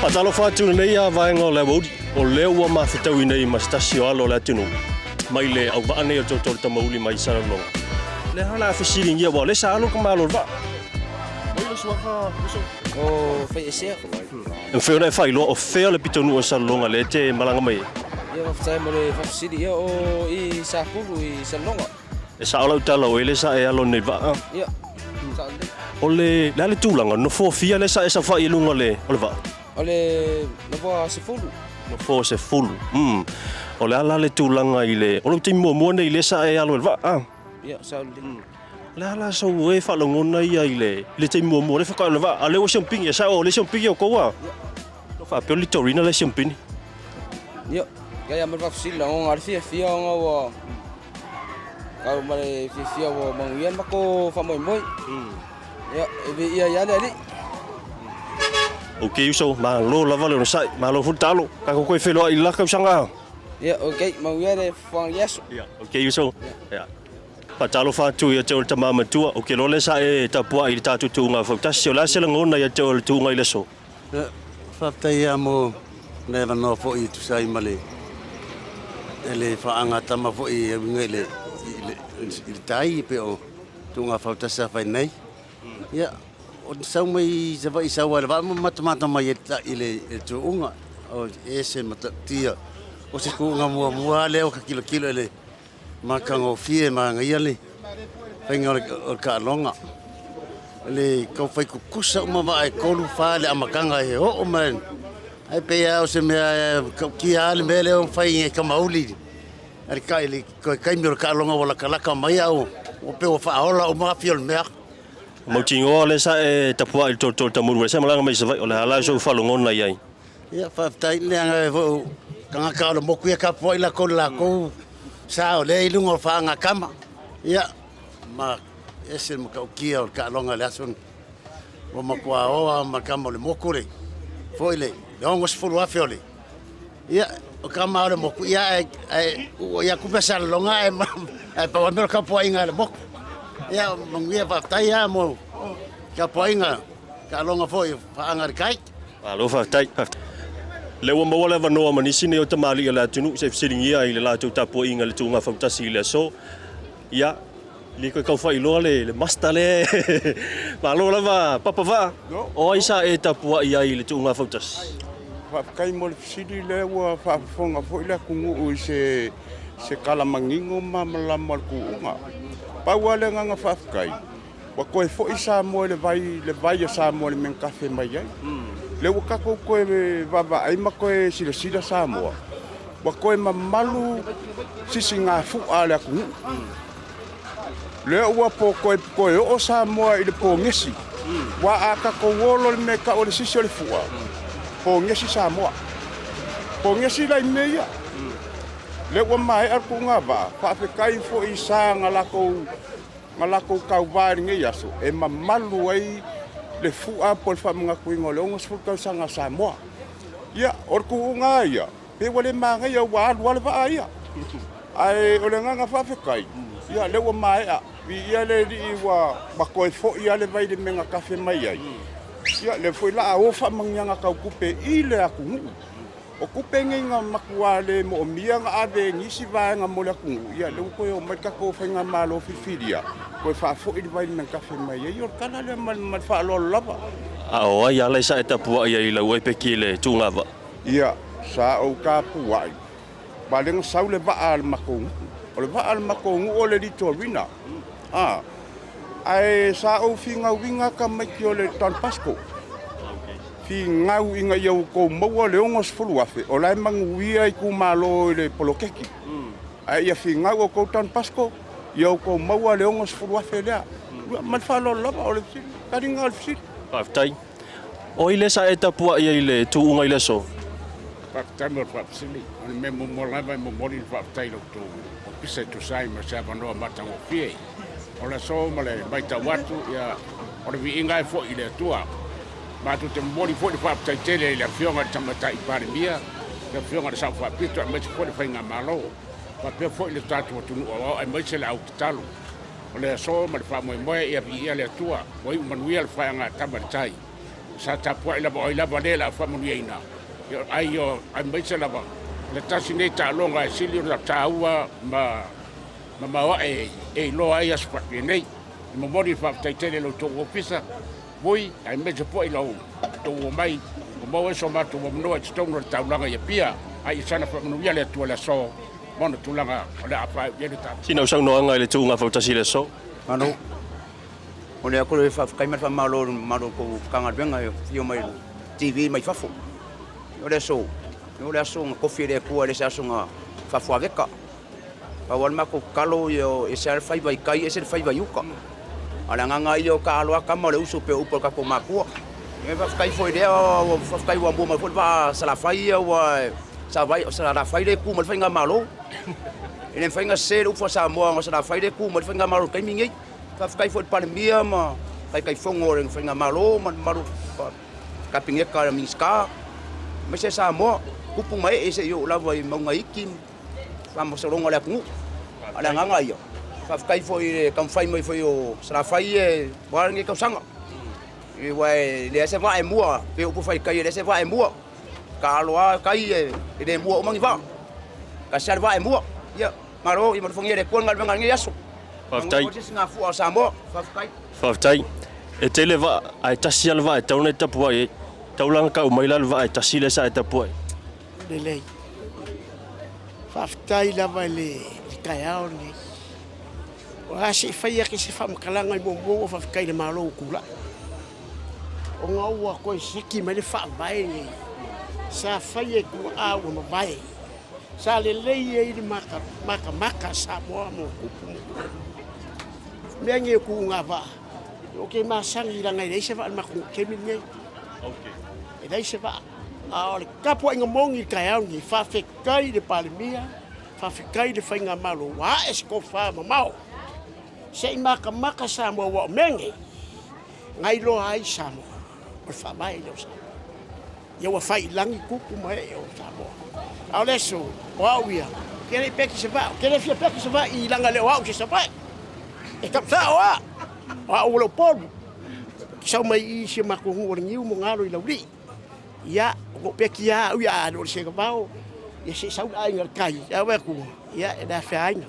Faatalofa atu lenei a vaega o le aoauli, o lea ua mafetaui nei ma se tasi o alo o le atunuu mai le auvaa nei o le Tootoo o le Tamauli mai Salelologa. Le aha la fesiligia aua o lea sa alo le tamaloa o le vaa. Mai lou suafa uso. O Faiesea. E mafai ona e faailoa o fea le pitonuu o Salelologa lea e te malaga mai ai? Ia faafetai mo le faafesili, ia o i Sapulu i Salelologa. E sao lau tala o oe lea sa e alo nei vaa? Ia, sao lelei. O le, le a le tulaga, nofoa fia lea sa e saofai i luga o le, o le vaa? O le nofoa 10. Nofoa 10, mm. O le a la le tulaga i le, o lou taimi muamua nei lea sa e alo i le vaa? A? Ia, sao lelei. O le a la sou e faalogona ia i le, i le taimi muamua lea faatoa e o le vaa, a o lea ua siompini, e sao o lea siompini o kou a? Ia. Faapea o le litorina lea siompini. Ia, kai a ma le faafesili lagona a le fiafia ona ua kau ma le fiafia ua manuia le matou faamoemoe. Ia, e viia ai lava le Alii. Ok uso, malo lava le onosai, malo foi le talo. Tatou toe feiloai i le la tausaga. Ia, ok, manuia le fofoga i aso. Ia, ok uso. Ia. Faatalofa atu ia te oe le tama matua, ou te iloa lea sa e tapuai i le tatou tuuga fautasi. O le a se lagona ia te oe o le tuuga i le aso? Faafetai lava mo le avanoa foi e tusa ai ma le le faagatama foi e uiga i le i le tai e pei o tuuga fautasi sa fai nei. Ia, o le sau mai i Savaii sau lava i le vaa ma matamata mai ai i le tuuga. O ese matautia. O se tuuga muamua lava lea ua ta tilotilo i le matagofie manaia le faiga o le taaloga. Le taufai tutusa uma vaa e 3, 4 i le amataga e oo mai ae pei lava o se mea e matautia lava le mea lea e fai e Tamauli i le taimi o le taaloga ua latalata mai ae ua pei ua faaola uma afi o le mea. Mautinoa lea sa e tapuai i le toletole tamulu ua ese malaga mai Savaii, o le a la sou faalogona i ai? Ia, faafetai, leaga foi o tagata o le motu ia tapuai latou i le latou sa o lea i luga o faagatama. Ia, ma ese le matautia o le taaloga i le aso lenei. Ua matua o lava ma tama o le motu le foi le 60,000 o le ia o tama o le motu ia ae ae ua ia kupe salaloga ae ae pau lava le mea o le tapuaiga a le motu. Ia manuia faafetai lava mo tapuaiga taaloga foi faaga i le tai. Malo faafetai. Lea ua maua le avanoa ma nisi nei o tamalii o le atunuu se i fesiligia i le latou tapuaiga i le tuuga fautasi i le aso. Ia, le toe tau faailoa le, le master lea. Malo lava Papa Vaa. O ai sa e tapuai ai i le tuuga fautasi? Faafetai mo le fesili lea ua faafofoga foi le atunuu i se se tala manino ma malamalama o le tuuga. Pau lava le agaga faafetai, ua toe foi Samoa i le vai, le vai a Samoa i le mea na tafe mai ai. Lea ua tatou toe vaavaai ma toe silasila Samoa, ua toe mamalu sisigafu'a a le atunuu. Lea ua po toe, toe oo Samoa i le pogesi. Aua a tatou olo i le mea e tau o le sisi o le fu'a, pogesi Samoa. Pogesi la i mea ia. Lea ua maea le tuuga vaa, faafetai foi i sa na latou na latou tauva i lenei aso e mamalu ai le fu'a po o le faamanatuina o le 60 tausaga a Samoa. Ia, o le tuuga lava ia, pei ua le manaia ua alu lava le vaa ia. Ae o le agaga faafetai, ia lea ua maea, viia le Alii ua toe foi lava le vai i le mea na tafe mai ai. Ia, lea foi o le a o faamanuiaga tau tupe i le atunuu. O tupe nei na matua le moomia na ave e nisi vaega mo le atunuu, ia lea ua toe omai le tatou faigamalo filifilia, toe faafoi le vai i le mea na tafe mai ai. O le tala lea ma le faaaloalo lava. A o ai ala i sa e tapuai ai i lau epeki i le tuuga vaa? Ia, sa ou tapuai, aua lea na sau le vaa a le matou nuu. O le vaa a le matou nuu o le Litorina, a, ae sa ou finauina tamaiti o le Don Bosco. Finau ina ia outou maua le 60,000, o la e manuia itumalo i le poloketi. Ae ia finau outou Don Bosco, ia outou maua le 60,000 lea. Ma le faaaloalo lava, o le fesili, taliga o le fesili. Faafetai. O ai lea sa e tapuai ai i le tuuga i le aso? Faafetai mo le faafesili. O le mea muamua lava e momoli le faafetai i lo outou ofisa e tusa ai ma se avanoa matagofie. O le aso ma le matau atu, ia, o le viiga e foi i le Atua. Matou te momoli foi le faafetai tele i le Afioga i le Tamaitai Palemia, le Afioga i le Sao Faapito aemaise foi le Faigamalo, faapea foi le tatou atunuu aoao aemaise le au tatalo. O le aso ma le faamoemoe ia viia le Atua, ua iu manuia le faeagatama i le tai. Sa tapuai lava o ai lava lea o le a faamanuiaina, ai aemaise lava le tasi nei taaloga e sili ona taua ma maoae e iloa ai aso faapenei. E momoli le faafetai tele i lo outou ofisa vui aemaise foi lo outou omai ua maua ai so matou avanoa i totonu o le taulaga i Apia, a ia saga faamanuia le Atua i le aso ma ona tulaga o le a faaiu i ai le tatou. Sina saunoaga i le tuuga fautasi i le aso. Malo. Momoli atu le faafetai ma le faamalo i le mamalu o le tou Matagaluega e afio mai le TV mai fafo. O le aso, o le aso na tofi e le Atua e le se aso na faafuaveka. Pau lava le matou tatalo, ia ese lava le faiva i tai ese le faiva i uta. A o le agaga lava ia o taalo lava tama o le uso pei o upu a le tatou matua. Ia faafetai foi i lea, faafetai ua amua mai foi le vaa a Salafai ia ua Salafai lea e tu mai le faigamalo. E le mafai ona sese le upu a Samoa ona o Salafai lea e tu mai le faigamalo i le taimi lenei. Faafetai foi i le Palemia ma Taitaifono o le faigamalo ma le mamalu o le Kapeneta, Minisita, aemaise Samoa, tupu ma ee seia oo lava i mauga iti ma faamasaloga o le atunuu. A o le agaga ia, Faafetai foi i le taumafai mai foi o Salafai ia aua lenei tausaga. Aua e leai se vaa e mua, pei o upu fai tai e leai se vaa e mua. Taalo lava tai e le mua uma ni vaa. Tasi lava le vaa e mua. Ia, malo, ia alofagia e le Atua le galuega i lenei aso. Faafetai. Manuia se sigafua a Samoa. Faafetai. Faafetai. E tele vaa, ae tasi lava le vaa e tatau ona e tapuai ai. Tau la ona tau mai la le vaa e tasi lea sa e tapuai. Lelei. Faafetai lava i le taeao lenei. O le a se i fai ake se faamatalaga i muamua ua faafetai i le Malo ua tulai. Ona ua toe seki mai le faavae lenei sa faia i tuaa ua mavae. Sa lelei ai le matamata a Samoa mo tupu ma ee. Mea nei o tuuga vaa, ou te masani leaga e leai se vaa i le matou taimi lenei. E leai se vaa. A o le tapuaiga moni i le taeao lenei, faafetai i le Palemia, faafetai i le Faigamalo ua ae se tofa mamao se i matamata Samoa aua o mea nei na iloa ai Samoa, o le faavae lea o Samoa. Ia ua fai i lagi tupu ma ee o Samoa. A o le aso, o au ia, ou te le i peki se vaa, ou te le fia peki se vaa i leaga le o au se Savaii. E tausao a, o au o le Upolu. Ou te sau mai i si o matou nuu o Leniu mo Galo i Laulii. Ia, o ou peki lava au ia, a le o le Segavao, ia se i sau le aiga i le tai, ae ou atu, ia e le afea aiga.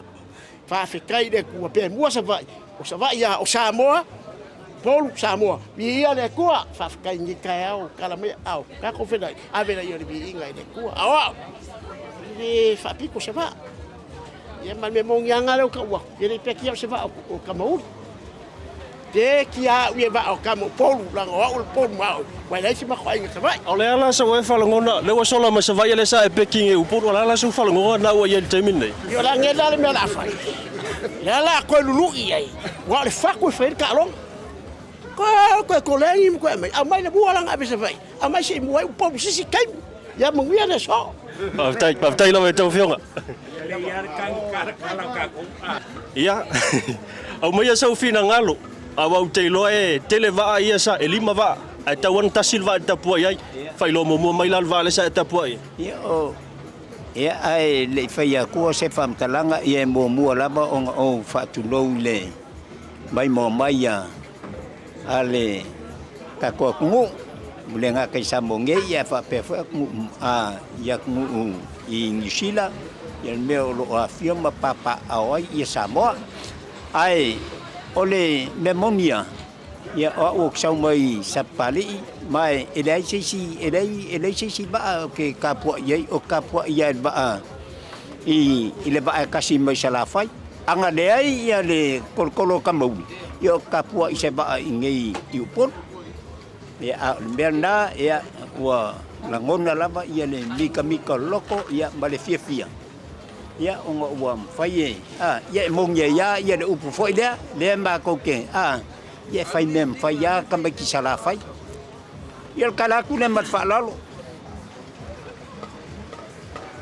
Faafetai i le Atua, pe mua Savaii, o Savaii lava, o Samoa, Upolu, Samoa. Viia le Atua, faafetai i lenei taeao, tala mai aao, tatou feiloai, ave laia o le viiga i le Atua. A o au, e le faapito se vaa. Ia ma le mea moni lava lena lea ua tau atu, e le i peki au i se vaa o Tamauli. Peki lava au i le vaa o tama o Upolu, leaga o au o le Upolu ma au, aua e leai se matou aiga i Savaii. O le a la sau e faalogona, lea ua sola mai Savaii a lea sa e peki i Upolu, o le a la sau faalogona lena ua i ai i le taimi lenei? Ia o le a nei la le mea o le a fai? O le a la toe lului ai, aua o le fatu e fai ai le taaloga. Toe toe koleni ma toe aumai, aumai le mua la na ave i Savaii, aumai se i mua ai Upolu i se isi taimi. Ia manuia le aso. Faafetai, faafetai lava i tou afioga. Ia, aumaia sau finagalo, aua ou te iloa e tele vaa ia sa, e lima vaa, ae tau ana tasi le vaa e tapuai ai. Faailoa muamua mai la le vaa lea sa e tapuai ai. Ia, o, ia, ae le i faia atua se faamatalaga, ia e muamua lava ona ou faatulou i le maimoa mai a a le tatou atunuu, ua le gata i Samoa nei ae faapea foi atunuu a i atunuu i Niu Sila, ia le mea o lo o afifio ma papaaao ai ia Samoa. Ae o le mea moni lava, ia o au ou te sau mai Sapapalii, ma e leai se isi, e leai, e leai se isi vaa ou te tapuai ai, ou te tapuai lava i le vaa i le vaa e tasi mai Salafai. Ana leai ia le tolotolo o Tamauli, ia o tapuai se vaa i inei i Upolu. Ia, a o le mea lena, ia, ua lagona lava ia le mitamita o le loto, ia, ma le fiafia, ia, ona ua mafai e, a, ia e moni ai lava ia le upu foi lea, lea matou te, a, ia e fai mea mafai lava tamaiti Salafai. Ia o le tala atu lea ma le faaaloalo.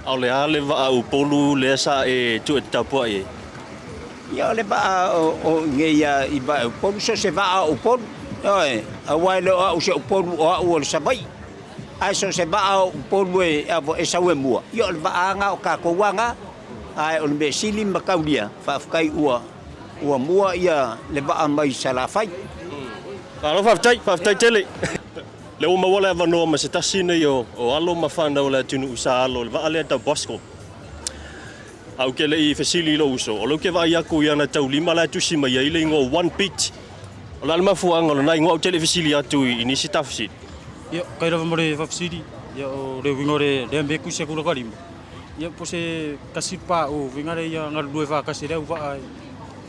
A o le a le vaa Upolu lea sa e tuu e te tapuai ai? Ia o le vaa o nei a i vaa Upolu, so o se vaa o Upolu, ioe, aua e le o au se Upolu o au o le Savaii. Ae so o se vaa o Upolu e, e sau e mua, ia o le vaa lava o tatou lava na. Ae o le mea sili ma taulia, faafetai ua, ua mua ia le vaa mai Salafai. Malo faafetai, faafetai tele. Lea ua maua le avanoa ma se tasi nei o alo ma fanau o le atunuu sa alo i le vaa lea tau Bosco. A ou te le i fesili i lou uso, o lea ou te vaai atu i ana taulima la e tusi mai ai le igoa One Beat. O le a le mafuaaga o lena igoa ou te le i fesili atu i nisi tafesili? Ia, kai lava ma le faafesili, ia o le uiga o le lea mea e tusi atu i laka lima, ia po o se tasi le pauu uiga lea ia galulue faatasi ai le auvaa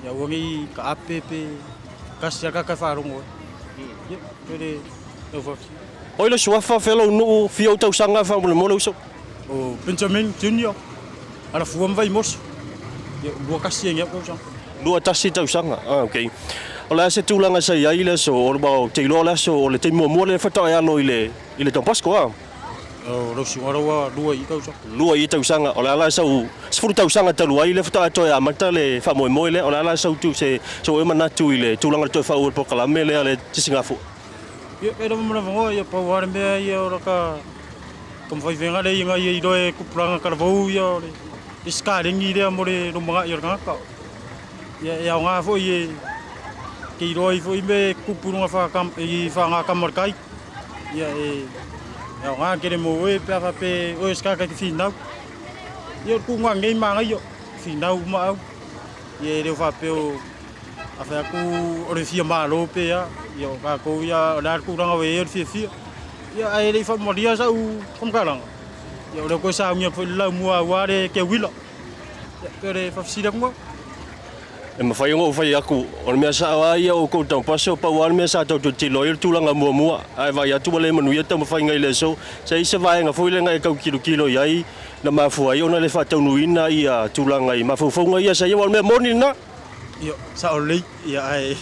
ia aua ne i taape pe tasi lava le tagata e faalogo ai. Ia, toe le lau faafesili. Oi le suafa, fea lou nuu, fia ou tausaga faamolemole uso? O Benjamin Junior, Alafua ma Vaimoso. Ia, 21 ai nei au tausaga. 21 tausaga, ah ok. O le a se tulaga sa i ai i le aso, aua ou te iloa o le aso, o le taimi muamua lea faatoa e alo i le, i le Don Bosco a? O lau susuga ua lua i tausaga. Lua i tausaga, o le a la sau 10 tausaga talu ai lea faatoa e toe amata le faamoemoe lea, o le a la sau tu se sou ea manatu i le tulaga o le toe faauu o le polokalame lea a le Sisigafua? Ia, e lava ma le avanoa, ia pau lava le mea ia o laka taumafai faiga lea ina ia iloa e tupulaga talavou ia o le isi kalegi lea mo le lumanai o le tagata. Ia e aoga foi e ke iloa ai foi mea e tutupu i luga i faagakama o le tai. Ia e aoga tele mo oe pe a faapea o oe o se tagata e te finau. Ia o le tulaga nei manaia, finau uma au. Ia e le o faapea o a fai atu o le fia malo pe a, ia o tatou ia o le a le tulaga ua i ai o le fiafia. Ia ae le i faamalia sau faamatalaga, ia o lea ua toe saunia atu foi le laumua aua le keuila. Ia pei o le faafesili atu lena. E mafai ona ou fai atu, o le mea sao lava ia o outou taupasi, o pau lava le mea sa tou tilotilo ai o le tulaga muamua, ae vaai atu ua le manuia taumafaiga i le aso. Sa i ai se vaega foi lea na e tau tilotilo i ai na mafua ai ona le faataunuuina ia tulaga i mafaufauga ia sa i ai, aua o le mea moni lena. Ia, sao lelei, ia ae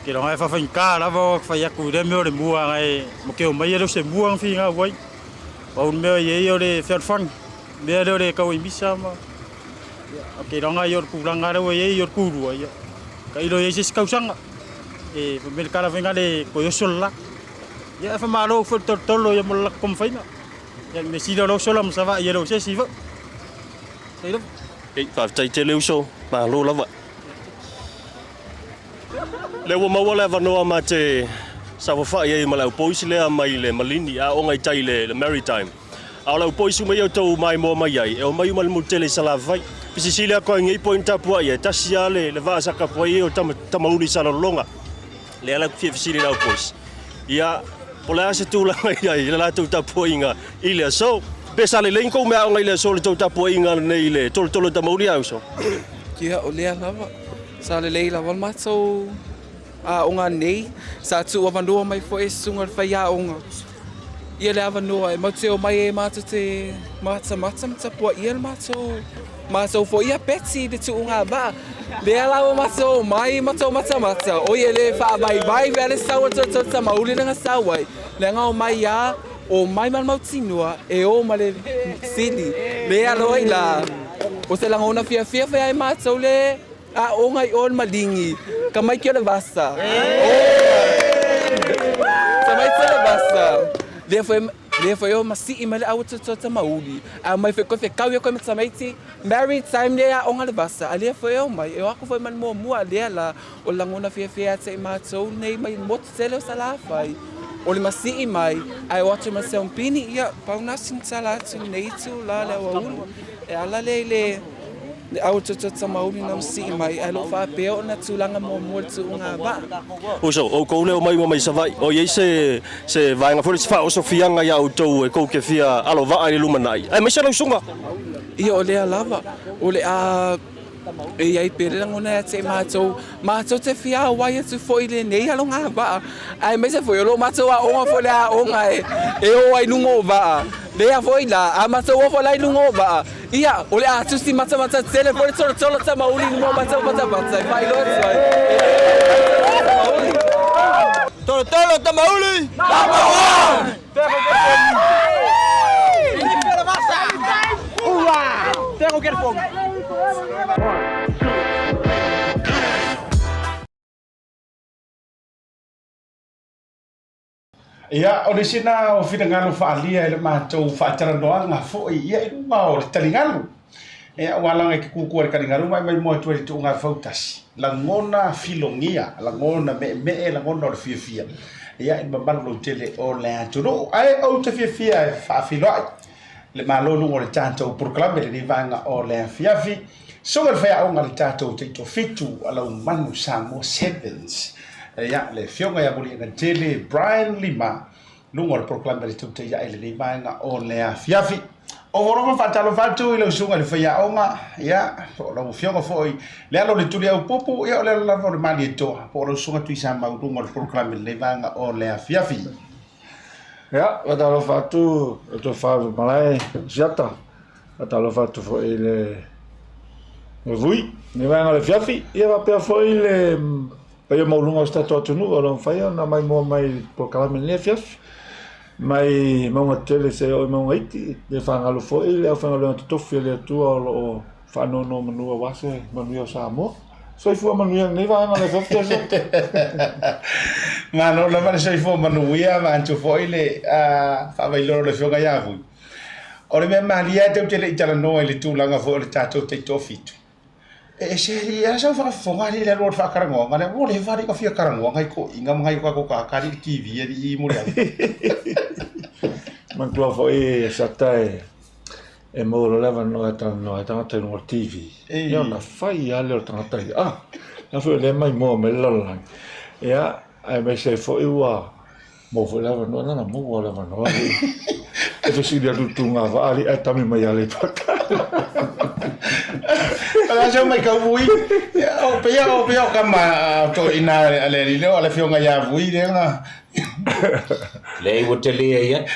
ke loga e faafaigata lava ona fai atu i lea mea o le mua ae ma ke omai e le o se mua na finau ai. Pau le mea e i ai o le fealofani, mea lea o le tau aimisa ma Ia, ke iloga ia o le tulaga lea ua i ai o le tulua, ia, tailo i ai se isi tausaga. E fai mai le tala foi lea, toe oso le la. Ia, e faamalo foi le tolotolo ia mo le latou taumafaiga. Ia, le mea sili o le oso la ma Savaii e le o se isi foi. Faafetai lava. Ei, faafetai tele uso, malo lava. Lea ua maua le avanoa ma te saofafai ai ma le au boys lea mai le Malini, aoga i tai i le Maritime. A o le aupoisi uma ia outou maimoa mai ai, e omai uma i le motu tele i Salafai. Fisisili atu ai nei point tapuai e tasi lava le, le vaa sa tapuai ai o tama, Tamauli i Salelologa. Lea la fia fesili i le aupoisi. Ia, po o le a se tulaga i ai i le latou tapuaiga i le aso. Pe sa lelei ni kou meaaoga i le aso le tou tapuaiga lenei i le tolotolo o Tamauli a uso? Ia, o lea lava. Sa lelei lava le matou aoga nei. Sa tuuavanoa mai foi e susuga i le faiaoga ia le avanoa e matou te omai ai matou te matamata ma tapuaia le matou matou foi ia Betty i le tuuga vaa. Lea la ua matou omai matou matamata, oi e le faavaivai mea le sau a le toetoe tamauli lea na sau ai, leaga omai a omai ma le mautinoa e o ma le sili. Lea loa i la, o se lagona fiafia foi ia matou le Aoga i o le maligi, tamaiti o le vasa. Tamaiti o le vasa. Lea foi, lea foi o masii mai le aua totoa tamauli. A mai foi koe fekau ia koe ma tamaiti, maritime lea aoga le vasa. A lea foi o mai, e o atu foi ma le muamua a lea la, o le lagona fiafia ia te i matou nei mai le motu tele o Salafai. O le masii mai, ae o atu ma le seompini, ia, pau na sina tala atu i lenei itula le aoauli. E ala lea i le Le au toto tamauli na masii mai ae loo faapea ona tulaga muamua le tuuga vaa. Uso, outou lea omai uma mai Savaii, o i ai se se vaega foi lea se faaosofiaga ia outou e tou te fia alo vaa i le lumanai, aemaise lau susuga. Ia o lea lava, o le a e i ai pea le lagona ia te matou, matou te fia auai atu foi i lenei aloga vaa, aemaise foi o lo matou aoga foi le aoga e o ai i luga o vaa, lea foi la, a matou o foi la i luga o vaa, Ia, o le a tusi matamata tele foi le tolotolo tamauli i luma o matou patapata e faailoa atu ai e le o tamauli. Tolotolo tamauli! Number one! Ia, o le isi lena o finagalo faaalia i le matou faatalanoaga foi ia i luga o le taligalu. Ia, aua leaga e te kukua i le taligalu ma e maimoa atu ai i le tuuga fautasi. Lagona filogia, lagona meemee, lagona o le fiafia ia i le mamalu lautele o le atunuu. Ae ou te fiafia e faafeiloai le Malo i luga o le tatou polokalame i lenei vaega o le afiafi. Susuga i le faiaoga a le tatou Taitoafitu a Laumanu Samoa Sevens, ia, le Afioga ia Muliagatele Brian Lima, luga o le polokalame a le Tautai Ae i lenei vaega o le afiafi. O Voroma faatalofa atu i lau susuga i le faiaoga, ia, po o lau afioga foi le alo o le Tuliaupupu, ia, o le alo lava o le Malietoa, po o lau susuga Tuisamau, luga o le polokalame i lenei vaega o le afiafi. Ia, faatalofa atu i le tofa i malae Asiata, faatalofa atu foi i le vui, le vaega o le afiafi, ia faapea foi le paia maualuga o si tatou atunuu o lo o mafai ona maimoa mai i le polokalame i lenei afiafi, mai mauga tetele seia oo i mauga iti, e le faagalo foi le aufaigaluega totofi a le Atua o lo o faanonomanu aua se manuia o Samoa. Soifua manuia lenei vaega o le afiafi Jason. Malo lava le soifua manuia vaeatu foi le faavailoa o le Afioga ia Vui. O le mea malie lava tatou te le i talanoa i le tulaga foi o le tatou taitoafitu. E ese alii a sau faafofoga alii le alu o le faatalanoaga lea ua leva alii ona fia talanoa nai toeaiina ma nai o tatou tagata alii i le TV alii mo le alu. Manatua foi Sata e e maua loa le avanoa e talanoa ai tagata i luga o le TV, ia ona fai lava lea o le tagata ia, ah, la foi o lea e maimoa mai le lalolagi. Ia, aemaise ai foi ua maua foi le avanoa, na ona maua lava o le avanoa e fesili atu i le tugavaa alii ae tami mai Aleipata. O le a sau matau Vui, o pea o pea o kama a toeaiina a le alii lea o le afioga ia Vui lea na Leai ua tele ai atu.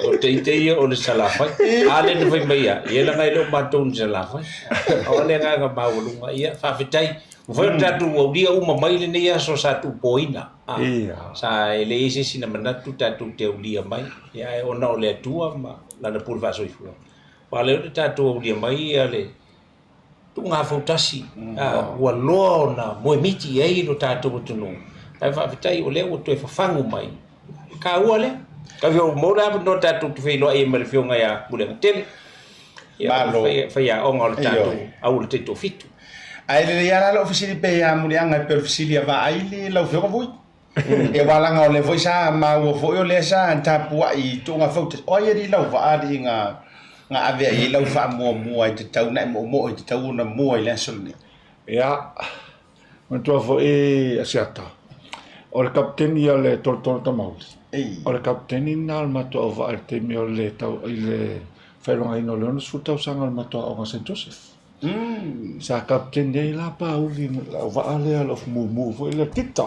O te ite ia o le Salafai. A lea na fai mai ia, ia leaga e le o matou ni Salafai. O le agaga maualuga, ia faafetai. Ua fai o le tatou aulia uma mai lenei aso sa tuupoina. Sa e leai se isi na manatu tatou te aulia mai, ia ae ona o le Atua ma Lana pule faasoifua. Aua o lea ua tatou aulia mai ia le tuugafautasi, ua loa ona moemiti i ai lo tatou atunuu, ae faafetai o lea ua toe fafagu mai, e taua lea. Ua maua le avanoa tatou te feiloai ai ma le Afioga ia Muliagatele, Malo. Faiaoga o le tatou au o le taitoafitu. Ae lelei lava la lou fesili pea ia Muliaga e pei o le fesili a Vaaili lau Afioga Vui. E aua leaga o lea foi sa maua foi o lea sa tapuai i tuugafautasi. O ai alii lau vaa alii na na ave ai lau faamuamua e tatau ona e moomoo e tatau ona mua i le aso lenei? Ia, manatua foi Asiata, o le kapeteni a le Tolotolo Tamauli, o le kapeteni lena o le matou auvaa i le taimi o le tau i le faailogaina o le 60 tausaga o le matou aoga Saint Joseph. Sa kapeteni ai la Pauli i lau vaa lea, lau mumu foi lea Tita.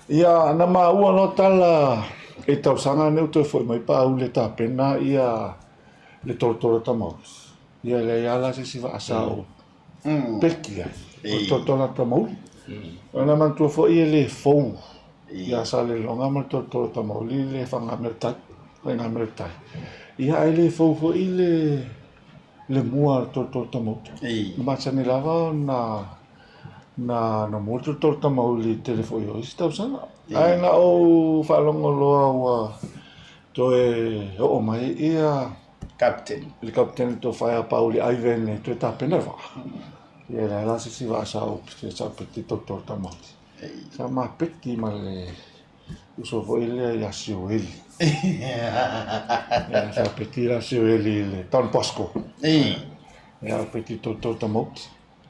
Ia, na maua loa tala i tausaga nei ua toe foi mai Pauli e tapena ia le Tolotolo Tamauli. Ia e leai lava la se isi vaa sa ou peki ai, o le Tolotolo Tamauli. Ona manatua foi e le fou ia Salelologa ma le Tolotolo Tamauli le faigamea o le tai, faigamea o le tai. Ia ae le fou foi le le mua o le Tolotolo Tamauli. E masani lava ona na na mua le Tolotolo Tamauli i le tele foi o isi tausaga. Ae na ou faalogo loa ua toe oo mai ia Kapeteni. Le kapeteni Tofa ia Pauli Ivan e toe tapena le vaa. Ia e leai la se isi vaa sa ou sa ou peti Tolotolo Tamauli. Sa ma peti ma le uso foi lea ia Sioeli. Ia sa peti la Sioeli i le Don Bosco. Ia peti Tolotolo Tamauli.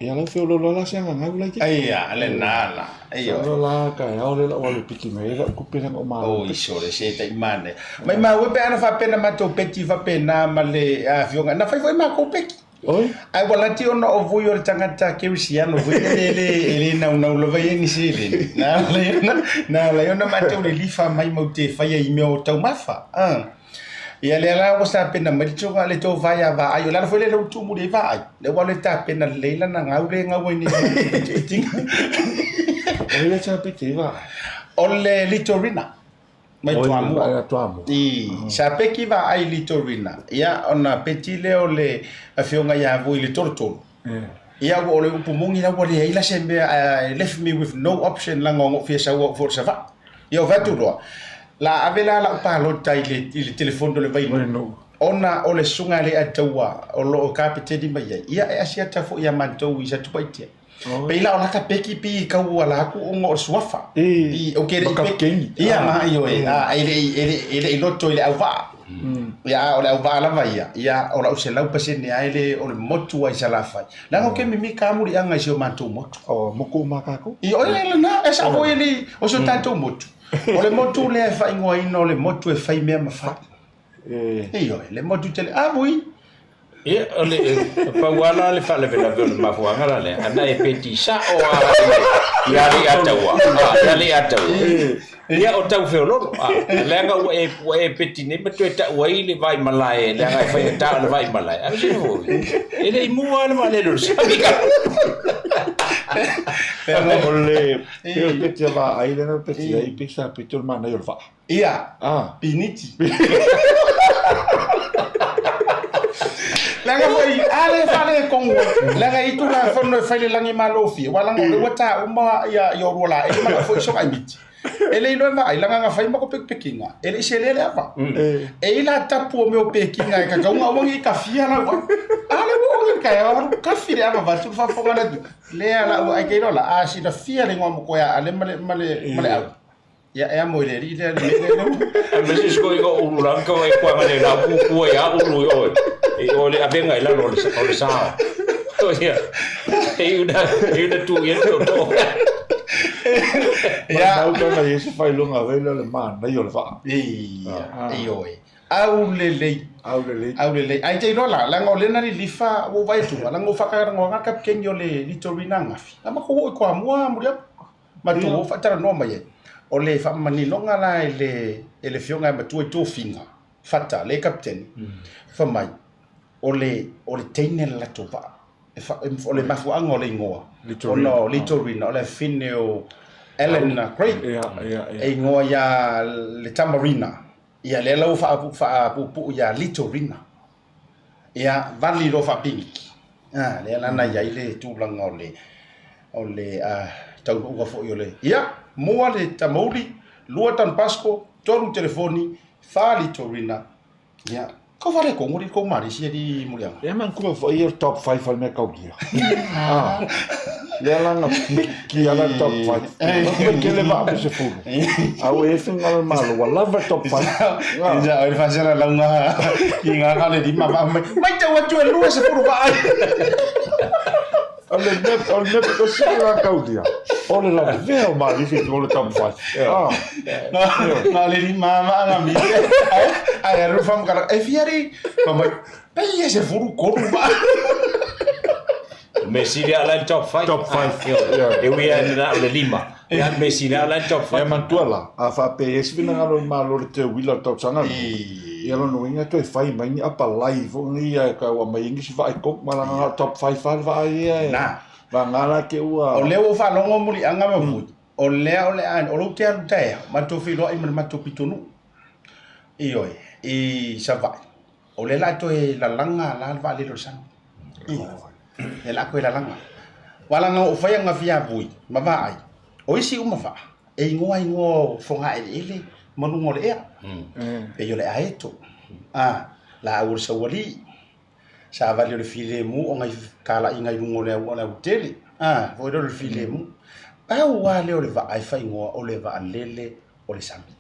Ia lau feoloolo la se agagau laitiiti. Ia, lena la. Ia. Sa la taeao lea lau alu e piki mai ai lau kupe leaga o malo. Oi sole se tai manaia. Maimau e pe ana faapea na matou peti faapena ma le afioga. Na fai foi matou peki. Oi. Ae ua lati ona o vui o le tagata kerisiano foi e le e le naunau lava ia ni seleni. Na ala ai ona na ala ai ona matou lilifa mai matou te faia i mea o taumafa. Ia lea la ua tapena mai le tsoga le tofa ia Vaai. O le ala foi lea lea ua tuu muli ai Vaai. Lea ua le tapena lelei lana gau lea e gau ai nei i le petipetiga. O ai lea sa peti ai Vaai? O le Litorina mai Toamua. Toamua. I, sa peki Vaai i Litorina. Ia, ona peti lea o le afioga ia Vui i le tolotolo. Ia, ua o le upu moni la ua leai la se mea, left me with no option leaga na ou fia sau au foi i le Savaii. Ia ou fai atu loa, la ave la lau palota i le, i le telefoni o le Vainuu, ona o le susuga ia Leiataua o lo o kapeteni mai ai, ia e asiata foi ia matou i Satupaitea. Pei la o lata peki pi i kau ala atu ona o le suafa. I, ou te le i peki. Ia, ma ioe, a, e le i, e le, e le i loto i le auvaa. Ia, a o le auvaa lava ia, ia, o lau 100% lava e le, o le motu lava i Salafai. Leaga ou te mimita lava muliaga i si o matou motu. O motu uma a tatou. I, o ia lena, e sao foi ali, o si o tatou motu. O le motu lea e faaigoaina o le motu e fai mea ma fai. Ioe, le motu tele, a vui. Ia, o le pau lava la le faalavelave o le mafuaaga la lea, ana e peti sao lava i Aleataua, i Aleataua. Ia, o tau feololo, leaga ua e, ua e peti nei ma toe tau ai le Vaimalae, leaga e faigata o le Vaimalae. Ae se foi, e le i mua lava le vaalele o le sami ka. O le, pei o le peti a Vaai lea na peti ai, pei sa peti o le manaia o le vaa. Ia, ah. Piniti. Leaga foi, a le faaletonu ai. Leaga i Tulafono e fai le lagimalo fia, aua leaga o lea ua ta uma ia ia oulua laei ma lau foi sogaimiti. E le iloa e vaai, laga na fai mako pekipekiga, e le i selea le ava. E i la tapu o mea o pekiga e kakauga aua ne i kafia lau vaa. A le ua oo i le taeao alu kafi le ava vaeatu le faafofoga le atunuu. Lea la ua ai ke iloa la, a silafia le igoa mokoe a Ale ma le, ma le, ma le au. Ia e amo i le alii lea le mea lea. Aemaise si koe o ulu la ka e kuanga le la pu pu e a ulu i oe. E o le avenga i lalo o le sa. O ia. E una e una tu ia to to. Ia. Mau ka nai se faailoga foi lea o le manaia o le vaa. Ia, ioe. Aulelei. Aulelei. Aulelei. Ae te iloa la, leaga o lea na lilifa, ua ou vaai atu, leaga ua faatalanoaga le kapiteni o le Litorina ananafi. Na matou oo i Toamua Muliauma. Matou o faatalanoa mai ai. O le faamaninoga la e le, e le afioga ia matua i tofiga, Fata, le kapiteni, fai mai, o le, o le teine le latou vaa. E fa, o le mafuaaga o le igoa, ona o Litorina, o le afine o Alan Craig, e igoa ia le Tamarina. Ia lea la ua faapuupuu ia Litorina. Ia, vali loa faapigiki. A, lea la na i ai le tulaga o le, o le taunuuga foi o le... Ia, mua le tamauli, lua Don Bosco, tolu telefoni, fa Litorina, ia, kau faaletonu alii kou Malisi alii Muliaga. Ia manatua foi ia top 5 a le mea taulia. Ah. Lea la na piki ala le top 5. Mai kele vaa me se fulu. A ua e finga le malo, ua lava le top 5. Ia, o le faasela lauga i ngā ka le lima vaa mai. Mai tau atu e lua se fulu vaa ai. O le mea, o le mea pito sili la taulia, o le lavea o Malisi i le top 5. Ah. Na le lima vaa na mi. Ai, alu whamukara, e fiari, mai, Pei e 13 vaa. Me sili a la top 5. Top 5. E ui a na o le lima. Ia me sili a la top 5. Ia manatua la, a faapea e isi finagalo o le Malo i le teuila o le tausaga lenei, ia lona uiga e toe fai mai ni apalai foi nei ia e tau aumai ai nisi vaa i totonu, ma leaga na o le top 5 lava le vaa ia e vagana la te ua... O lea ua ou faalogo muliaga ma vui, o lea o le a, o lou te alu taeao, matou feiloai ma le matou pitonuu, ioe, i Savaii. O lea la a toe lalaga la le vaalele o le sami. Lea la a toe lalaga. Aua leaga na ou fai ananafi ia Vui ma Vaai, o isi uma vaa, e igoa igoa o fogaeleele ma luga o le ea. Pei o le aeto, a, laau o le saualii, savali o le filemu o nai talaiga i luga o le au, o le autele, a, foi lea o le filemu. Pau lava lea o le vaa e faaigoa o le vaalele o le sami.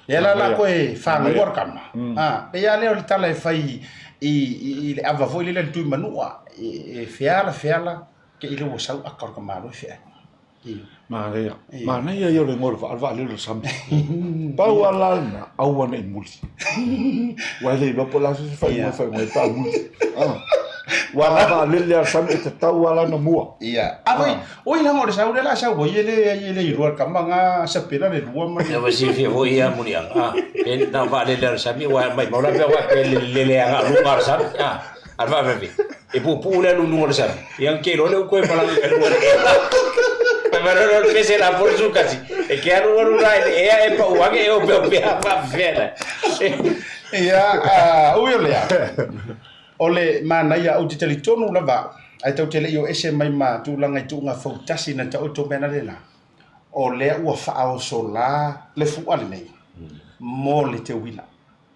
Lea la la koe whangaua le kama. Ah, pei a lea o le tala e fai i, i, i le ava foi lele le tui manua, e, e feala feala ke i le ua sau aka o le kamalo e fea. Manaia. Manaia ia o le igoa o le vaa, o le vaalele o le sami. Pau lava la lena, aua ne i muli. Ua e le iloa po o le a se isi faaigoa e faaigoa ai pe a muli. Ua la vaalele a le sami e tatau lava la ona mua. Ia. A foi, Oi langa o le sau lea la sau ai e le ai e le iloa le kama nga sapela le lua ma le. Ua silafia foi ia muliaga, a, pe na o vaalele a le sami ua maimau la pea ua pe lele aga luga o le sami, a, a le faavave, e puupuu le alu i luga o le sami, ia ke iloa lea ua koe malaga i luga o le ea. Fai mai loa le pese la po le sukasi, e ke alu alu la i le ea e pau ake e opeopea faapefea la. Ia, a, ui o lea, O le manaia, ou te talitonu lava au, ae tou te le i o ese mai ma tulaga i tuuga fautasi na taoto mea na lena, o lea ua faaoso la le fua lenei mo le teuila.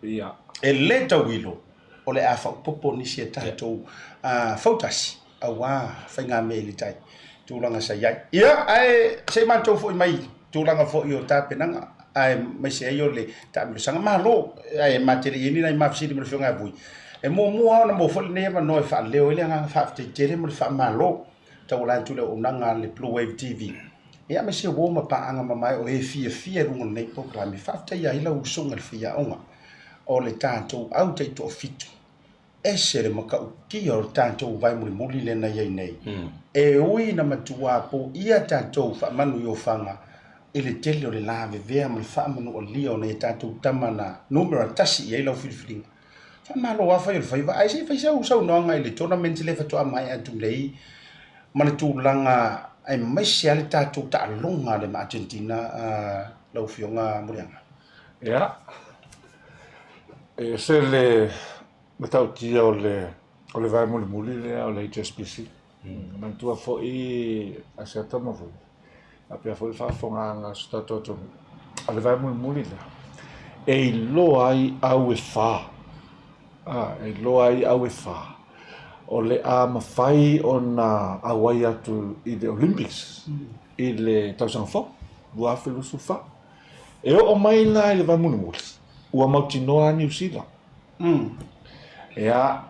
E le tauilo o le a faaopoopo nisi a tatou fautasi aua faigamea i le tai tulaga sa i ai. Ia, ae se i matou foi mai tulaga foi o tapenaga aemaise ai o le taamilosaga. Malo, ae ma te le i ai ni nai mafesili ma le Afioga ia Vui. E muamua lava ona maua foi lenei avanoa e faaleo ai le agaga faafetai tele ma le faamalo tauala atu i le auaunaga a le Blue Wave TV. Ia aemaise uo ma paaga mamae o e fiafia i luga o lenei polokalame. Faafetaia ai lau usoga i le faiaoga o le tatou au taitoafitu. Ese le matautia o le tatou vae mulimuli lea na i ai nei. E ui ina matua poia tatou faamanu i ofaga i le tele o le lavevea ma le faamanualia o nai a tatou tama na numera tasi i ai lau filifiliga. Faamalo lava fai o le faiva, ae se i fai sau saunoaga i le tournament lea faatoa maea atu nei ma le tulaga aemaise lava le tatou taaloga lea ma Argentina lau Afioga Muliaga. Ia, e ese le matautia o le o le vae mulimuli lea o le HSBC. Mm. Manatua foi Asiata ma Vui. Faapea foi le faafofogaaga a si o tatou atunuu. O le vae mulimuli lea, e iloa ai au e fā, a, e iloa ai au e fā, o le a mafai ona auai atu i le Olympics i le tausaga fou, 2024. E oo mai la i le vae mulimuli, ua mautinoa Niu Sila. Ia,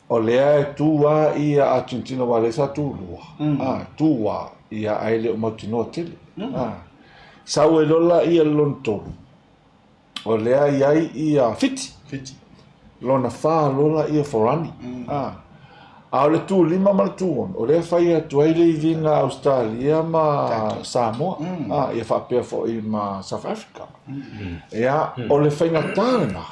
O lea e tu lava ia Argentina aua o lea sa tu lua, a, tu lava, ia ae le o mautinoa tele. A, sau ai loa laia i le lona tolu, o lea e i ai ia Fiti. Fiti. Lona fa loa laia Forani. A, a o le tu lima ma le tu ono, o lea e fai atu ai le iviga a Ausetalia ma Samoa, a, ia faapea foi ma South Africa. Ia, o le faigata lena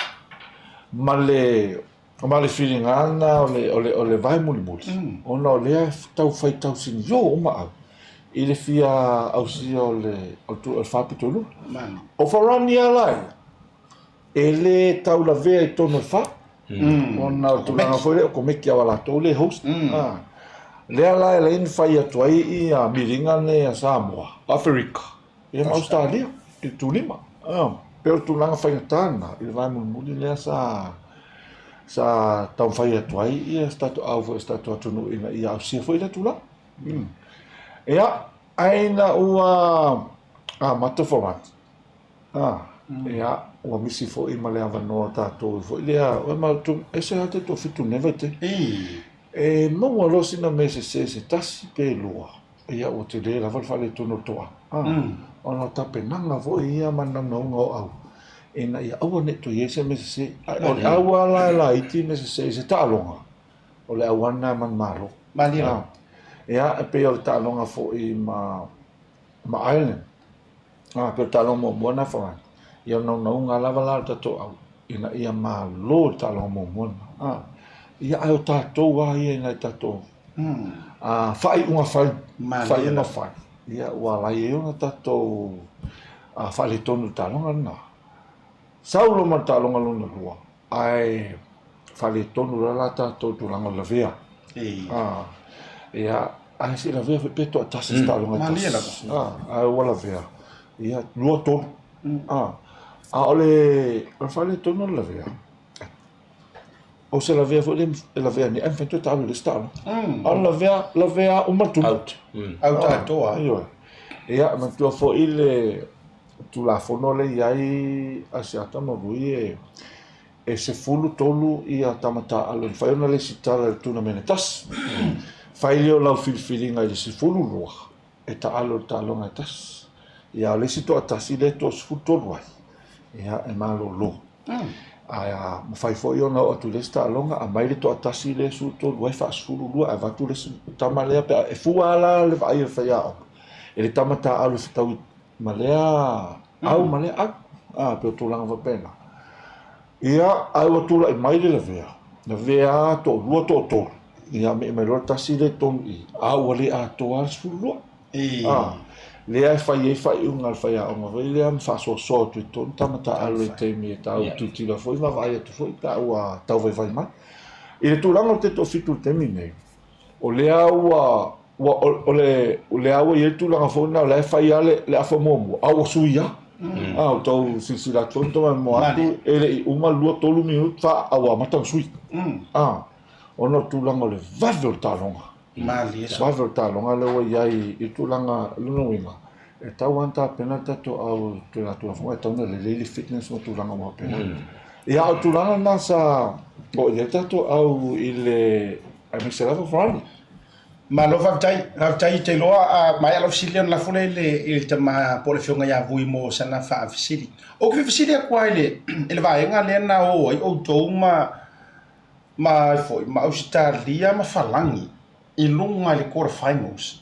ma le Ma le filiga lena o le, o le, o le vae mulimuli, mm. ona o lea tau fai tau sinio uma au i le fia ausia o le, o le, o le faapito i luga. O Farani a la ia, e le tau lavea i tonu o le fa, mm. ona o le tulaga foi lea o komeki a latou le host. Mm. Ah. Lea la e leai ni fai atu ai ia miliga nei a Samoa, Aferika, Ia ma Ausetalia i le tūlima. Pei o le tulaga faigata lena i le vae mulimuli lea sa sa taumafai atu ai ia se tatou au foi o se tatou atunuu ina ia ausia foi lea tulaga. Mm. Ia, ae ina ua amata Foranti, ah, ia, ua misi foi ma le avanoa tatou foi lea, ua ma tu, ese lava te toafitu nei vaitaimi. E maua loa sina mea sese se tasi pe lua. Ia ua tele lava le faaletonu o le toa, ona o tapenaga foi ia ma naunauga o au, ina ia aua ne i toe i ai se mea sese. Ae o le au lava la e laiti mea sese i se taaloga, o le au lava lena e manumalo. Malie lava. Ia, e pei o le taaloga foi ma, ma Ireland, a, pei o le taaloga muamua lena Farani, ia o le naunauga lava la o le tatou au, ina ia malo le taaloga muamua lena. A, ia ae o tatou lava ia i nai tatou faaiuga fai, faaiuga fai, ia ua ala ai ona tatou faaletonu i le taaloga lena. Sau loa ma le taaloga lona lua, ae faaletonu loa la tatou tulaga o le lavea. Ia, ae se i lavea foi pe toatasi se taaloga e tasi. Ae ua lavea, ia, lua, tolu. A o le faaletonu o le lavea, O se lavea foi lea e lavea nei, ae mafai ona toe taalo i le isi taaloga. A o le lavea, lavea uma le tumu. Out. Out atoa. Ioe. Ia, manatua foi le Tulafono lea e i ai Asiata ma Vui e e 13 ia tama taaalo e mafai ona lesitala i le tunamene tasi. Fai lea o lau filifiliga i le 12 e taalo i le taaloga e tasi. Ia, a o le isi toatasi lea e toa-13 ai, ia, e malolo. Ae a mafai foi ona oo atu i le isi taaloga, aumai le toatasi lea e 13 ai, faa-12, ae avatu le isi tama lea pe a e fua lava la le vaai a le faiaoga i le tama taaalo e fetaui ma lea au ma lea au. A, pei o tulaga faapena. Ia, ae ua tulai mai le lavea, lavea lava toalua, toatolu, ia me'i mai loa le tasi lea i totonu i i, a ua le atoa lava le 12. A, lea e fai ai faaiuga a le faiaoga foi lea ma faasoasoa atu i totonu tama taaalo i taimi e tau tilotilo foi ma vaai atu foi pe a ua tau vaivai mai. I le tulaga o le taitoafitu i le taimi lenei, o lea ua, ua, o le, o lea ua i ai le tulaga foi lena o la e fai lava le, le afa muamua, a ua sui lava. A, ua tau silasila atu foi ma tau maimoa atu, e le i uma le lua, tolu minute, fa, a ua amata ona sui. A, ona o le tulaga o le vave o le taaloga. Malie. Vave o le taaloga lea ua i ai i tulaga, lona uiga, e tatau lava ona tapena le tatou au Tulafono, e tatau ona lelei le fitness ma tulaga uma faapena. Ia, a o tulaga na sa oo i ai le tatou au i le, aemaise lava Farani. Malo faafetai, faafetai ou te iloa a maea lau fesili ona lafo lea i le, i le tama po o le afioga ia Vui mo sana faafesili. Ou te fia fesili atu lava i le, i le vaega lea na o ai outou ma ma ai foi ma Ausetalia ma Falagi i luga i le quarter finals.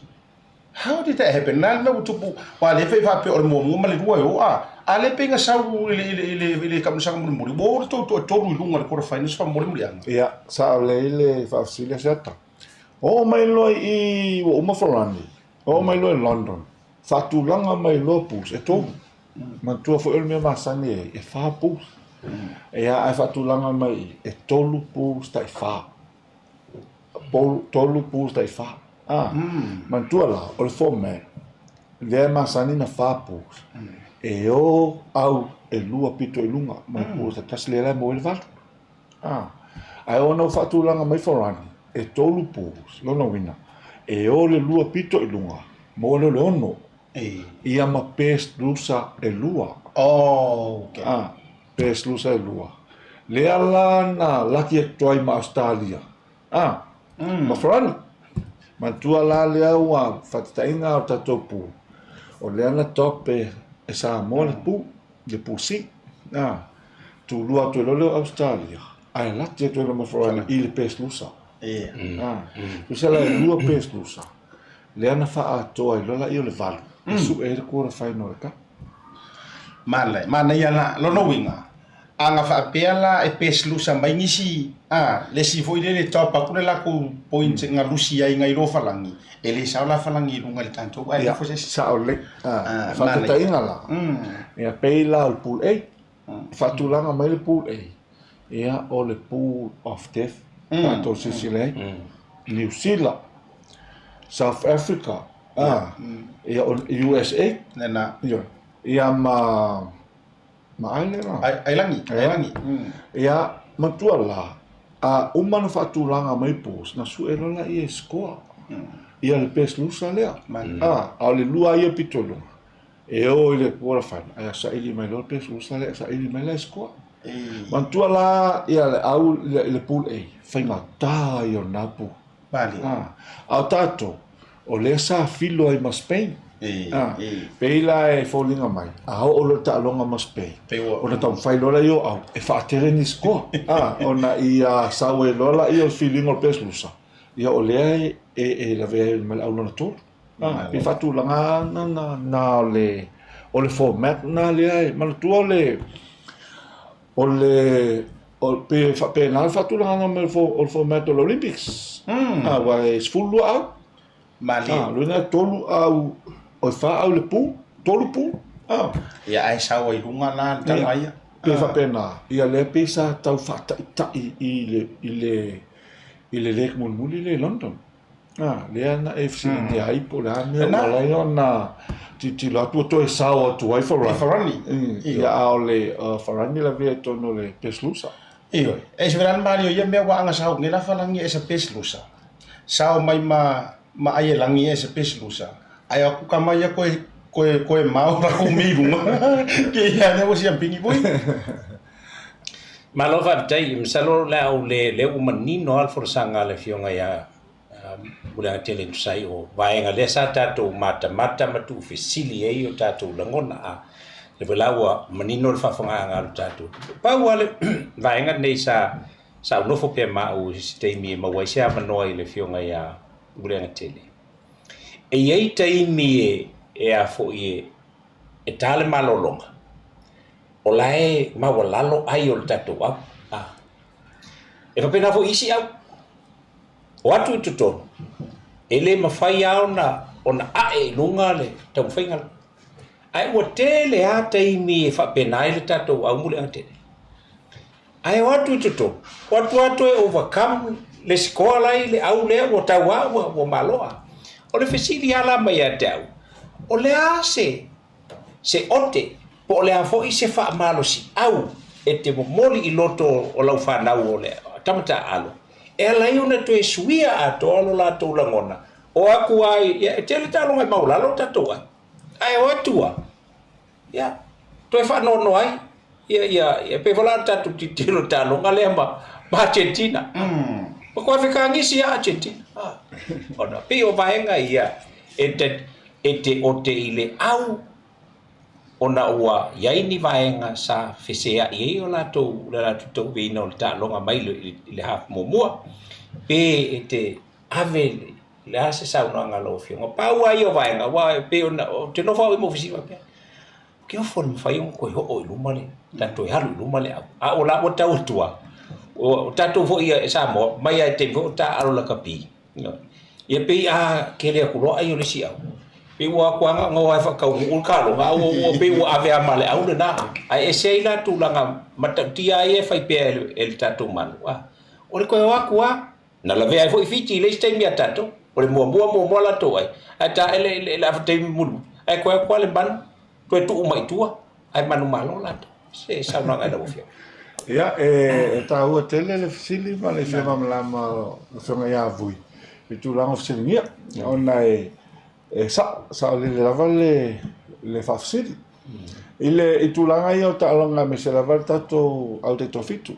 How did that happen? Na le mea ua tupu, aua lea pei faapea o le muamua ma le lua e o a. A lea pei na sau i le, i le, i le, i le taamilosaga mulimuli, ua o le tou toatolu i luga i le quarter finals faamolemoliaga. Ia, sao lelei le faafesili a Siata. Oo mai loa i i, ua uma Falani, oo mai loa i London, faatulaga mai loa pools e tolu. Manatua foi o le mea masani e ai, e fa pools. Ia, ae faatulaga mai i, e tolu pools tai fa. Tolu pools tai fa. Ah, manatua la, o le format, Lea e masani na fa pools. E o au e lua pito i luga ma le pool se tasi lea la e maua ai le valu. A. Ae ona ua faatulaga mai Farani, e tolu pools, lona uiga, e o le lua pito i luga, maua lea o le ono. Ia ma best loser e lua. Oh, okay. A, best loser e lua. Lea la na laki atu ai ma Australia. A, ma Farani. Manatua la lea ua faataitaiga o le tatou pool, o lea na top e Samoa le pool, le pool C. A, tulua atu ai loa lea o Australia, ae laki atu ai loa ma Farani i le best loser. A, tusa la e lua best loser, lea na faaatoa ai loa laia o le valu, e sue ai le quarter final o le cup. Manaia la, lona uiga, A na faapea la e peslusa mai nisi, a, le isi foi lele top atu le latou points na lusi ai nai lo falagi, e le sao la falagi i luga i le tatou ae Ia, nofo se isi. sao lelei. A, faataitaiga la, ia pei la o le Pool A, faatulaga mai le Pool A, ia o le Pool of Death, tatou silasila ai, Niu Sila, South Africa, a, ia o USA, ioe, ia ma Ma ai lena. Ailagi, Ailagi. Ia, matua la, a uma ona faatulaga mai pools, na sue loa laia e score. Ia le best loser lea. A, a o le lua ia pito i luga, e o i le quarter final, ae saili mai loa le best loser lea, saili mai la e score. Manatua la ia le au i le pool A, faigata ia o lena pool. A, a o tatou, o lea sa filo ai ma Spain. A, pei la e foliga mai, a oo loa le taaloga ma Spain, ona taumafai loa lea o au e faatele ni score. A, ona ia sau ai loa lea o le filiga o le best loser, ia o lea e lavea ai ma le au lona tolu. A, pei faatulaga na na o le o le format na lea e manatua o le O le pei e faapena le faatulagaga mai o le format o le Olympics. Aua e 12 au. Malie. A, lona e tolu au, o e fa au i le pool, tolu pool. Ia ae sau ai i luga la le tala ia. Pei e faapena, ia lea pei sa tau faataitai i le i le i le leg mulimuli lea i London. A, lea na e fesiligia ai po o le a mea ua ala ai ona tilotilo atu ua toe sao atu ai Farani. Farani. Ia, a o le Farani lavea i totonu o le best loser. Ioe. E se vela mali o ia mea ua aga sao nei la falagi e sa best loser. Sao mai ma ma ai e lagi e sa best loser. Ae o aku kama ia koe koe koe mao la ku mi lunga. Ke ia ne ua siampingi foi. Malo faafetai, masalo o le a ou le lea ua manino lava le folasaga a le Afioga ia Muliagatele e tusa ai o vaega lea sa tatou matamata ma tuufesili ai o tatou lagona. A lea foi la ua manino le faafofogaaga a lo tatou atunuu. Pau lava le vaega lenei sa sa ou nofo pea ma au i se taimi e maua ai se avanoa i le Afioga ia Muliagatele. E i ai taimi e a foi e ta le malologa, o la e maualalo ai o le tatou au. A. E faapena foi i isi au. O atu i totonu, e le mafai lava ona, ona ae i luga le taumafaiga la. Ae ua tele lava taimi e faapena ai le tatou au muliagatele. Ae o atu i totonu, o atu lava toe overcome le score la i le au lea ua tau lava ua, ua maloa. O le fesili lava la mai ia te au, o le a se se ote po o le a foi se faamalosiau e te momoli i loto o lau fanau o le tama taaalo, e ala ai ona toe suia atoa lo latou lagona, o atu lava i, ia, e tele taaloga e maualalo tatou ai, ae o atu lava, ia, toe faanoanoa ai, ia, ia, ia, pei foi la o tatou tilotilo i le taaloga lea ma, ma Argentina. Matua fekagisi lava Argentina. Ona pei o vaega ia e te, e te ote i le au ona ua i ai ni vaega sa feseai ai o latou le latou tauaveina o le taaloga mai i le half muamua, pe e te ave le a se saunoaga a lau Afioga. Pau lava ia o vaega, aua e pei ona, ou te nofo au i ma ofisa faapea, ke ofo e mafai ona toe oo i luma le, ta toe alu i luma le au. A o la ua tau atu lava, o tatou foi e Samoa, mai lava i le taimi foi o taaalo lakapi, Ia pei a kele atu loa ai o le isi au, pei ua atu lava na ona o e faataunuu le taaloga, a ua pei ua ave lava ma le au lena. Ae ese ai la tulaga matautia ia e fai pea e le tatou Malo. O le toe o atu lava, na lavea ai foi Fiti i le isi taimi ia tatou, o le muamua muamua latou ai, ae taele i le afa taimi mulimuli. Ae toe atu lava le manu, toe tuu mai i tua, ae manumalo latou. Se saunoaga i lau Afioga. Ia, e taua tele le fesili ma le fia malamalama o le Afioga ia Vui i tulaga o fesiligia, ona e sao, saolele lava le faafesili. I le i tulaga ia o taaloga aemaise lava le tatou au taitoafitu,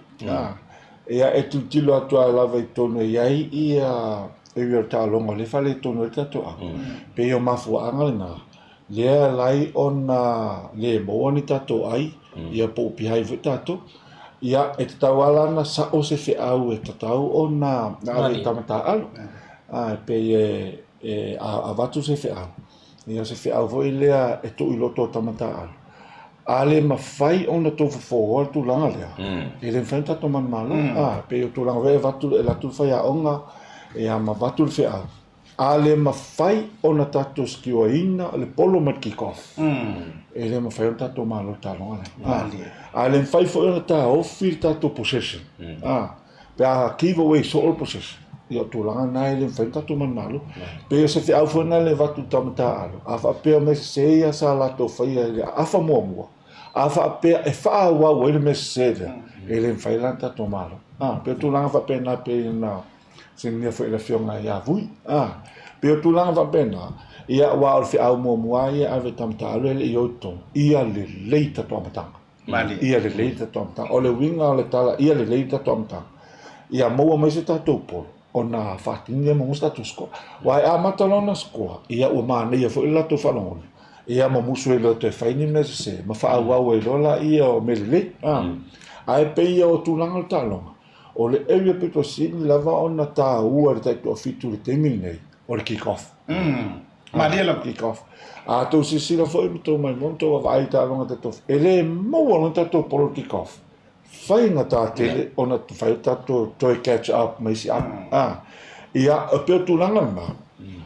ia e tilotilo atu lava i totonu e i ai ia area o taaloga o lea e faaletonu ai le tatou au. Pei o mafuaaga lena lea e ala ai ona le maua ni tatou ai, ia po o behind foi tatou. Ia, e tatau lava la ona sao se feau e tatau ona ave i tama taaalo. E pei e avatu se feau, ia o se feau foi lea e tuu i loto o tama taaalo. A le mafai ona tou fofoa le tulaga lea, e le mafai ona tatou manumalo. E pei o tulaga foi ia e avatu, e alu atu le faiaoga, ia ma avatu le feau. A le mafai ona tatou secure ina le polo ma le kick off, e le mafai ona tatou malo i le taaloga lea. A le mafai foi ona taofi le tatou possession, pe a give away soo le possession, ia o tulaga na e le mafai ona tatou manumalo. Pei o se feau foi lena e avatu i tama taaalo, a faapea o mea sese ia sa latou faia i le afa muamua, a faapea e faaauau ai le mea sese lea, e le mafai la ona tatou malo. Pei o tulaga faapena pei ona Sinia foi i le Afioga ia Vui. Pei o tulaga faapena, ia aua o le feau muamua lava ia e ave i tama taaalo e le i o i totonu, ia lelei tatou amataga. Malie. Ia lelei tatou amataga. O le uiga o le tala, ia lelei tatou amataga, ia maua mai se tatou polo ona faatini lea ma maua se tatou score. Aua e amata loa ona score, ia ua manaia foi le latou faalogona, ia ma musu ai loa e toe fai ni mea sese ma faaauau ai loa laia o mea lelei. Ae pei o tulaga o le taaloga, O le area pito sili lava ona taua i le taitoafitu i le taimi lenei, o le kick off. Malie lava. Kick off. A tou silasila foi ma tou maimoa ma tou vaavaai i taaloga taitoafitu, e le maua loa ni tatou polo i le kick off. Faigata tele ona fai o tatou toe catch up ma isi apu. Ia, e pei o tulaga lena,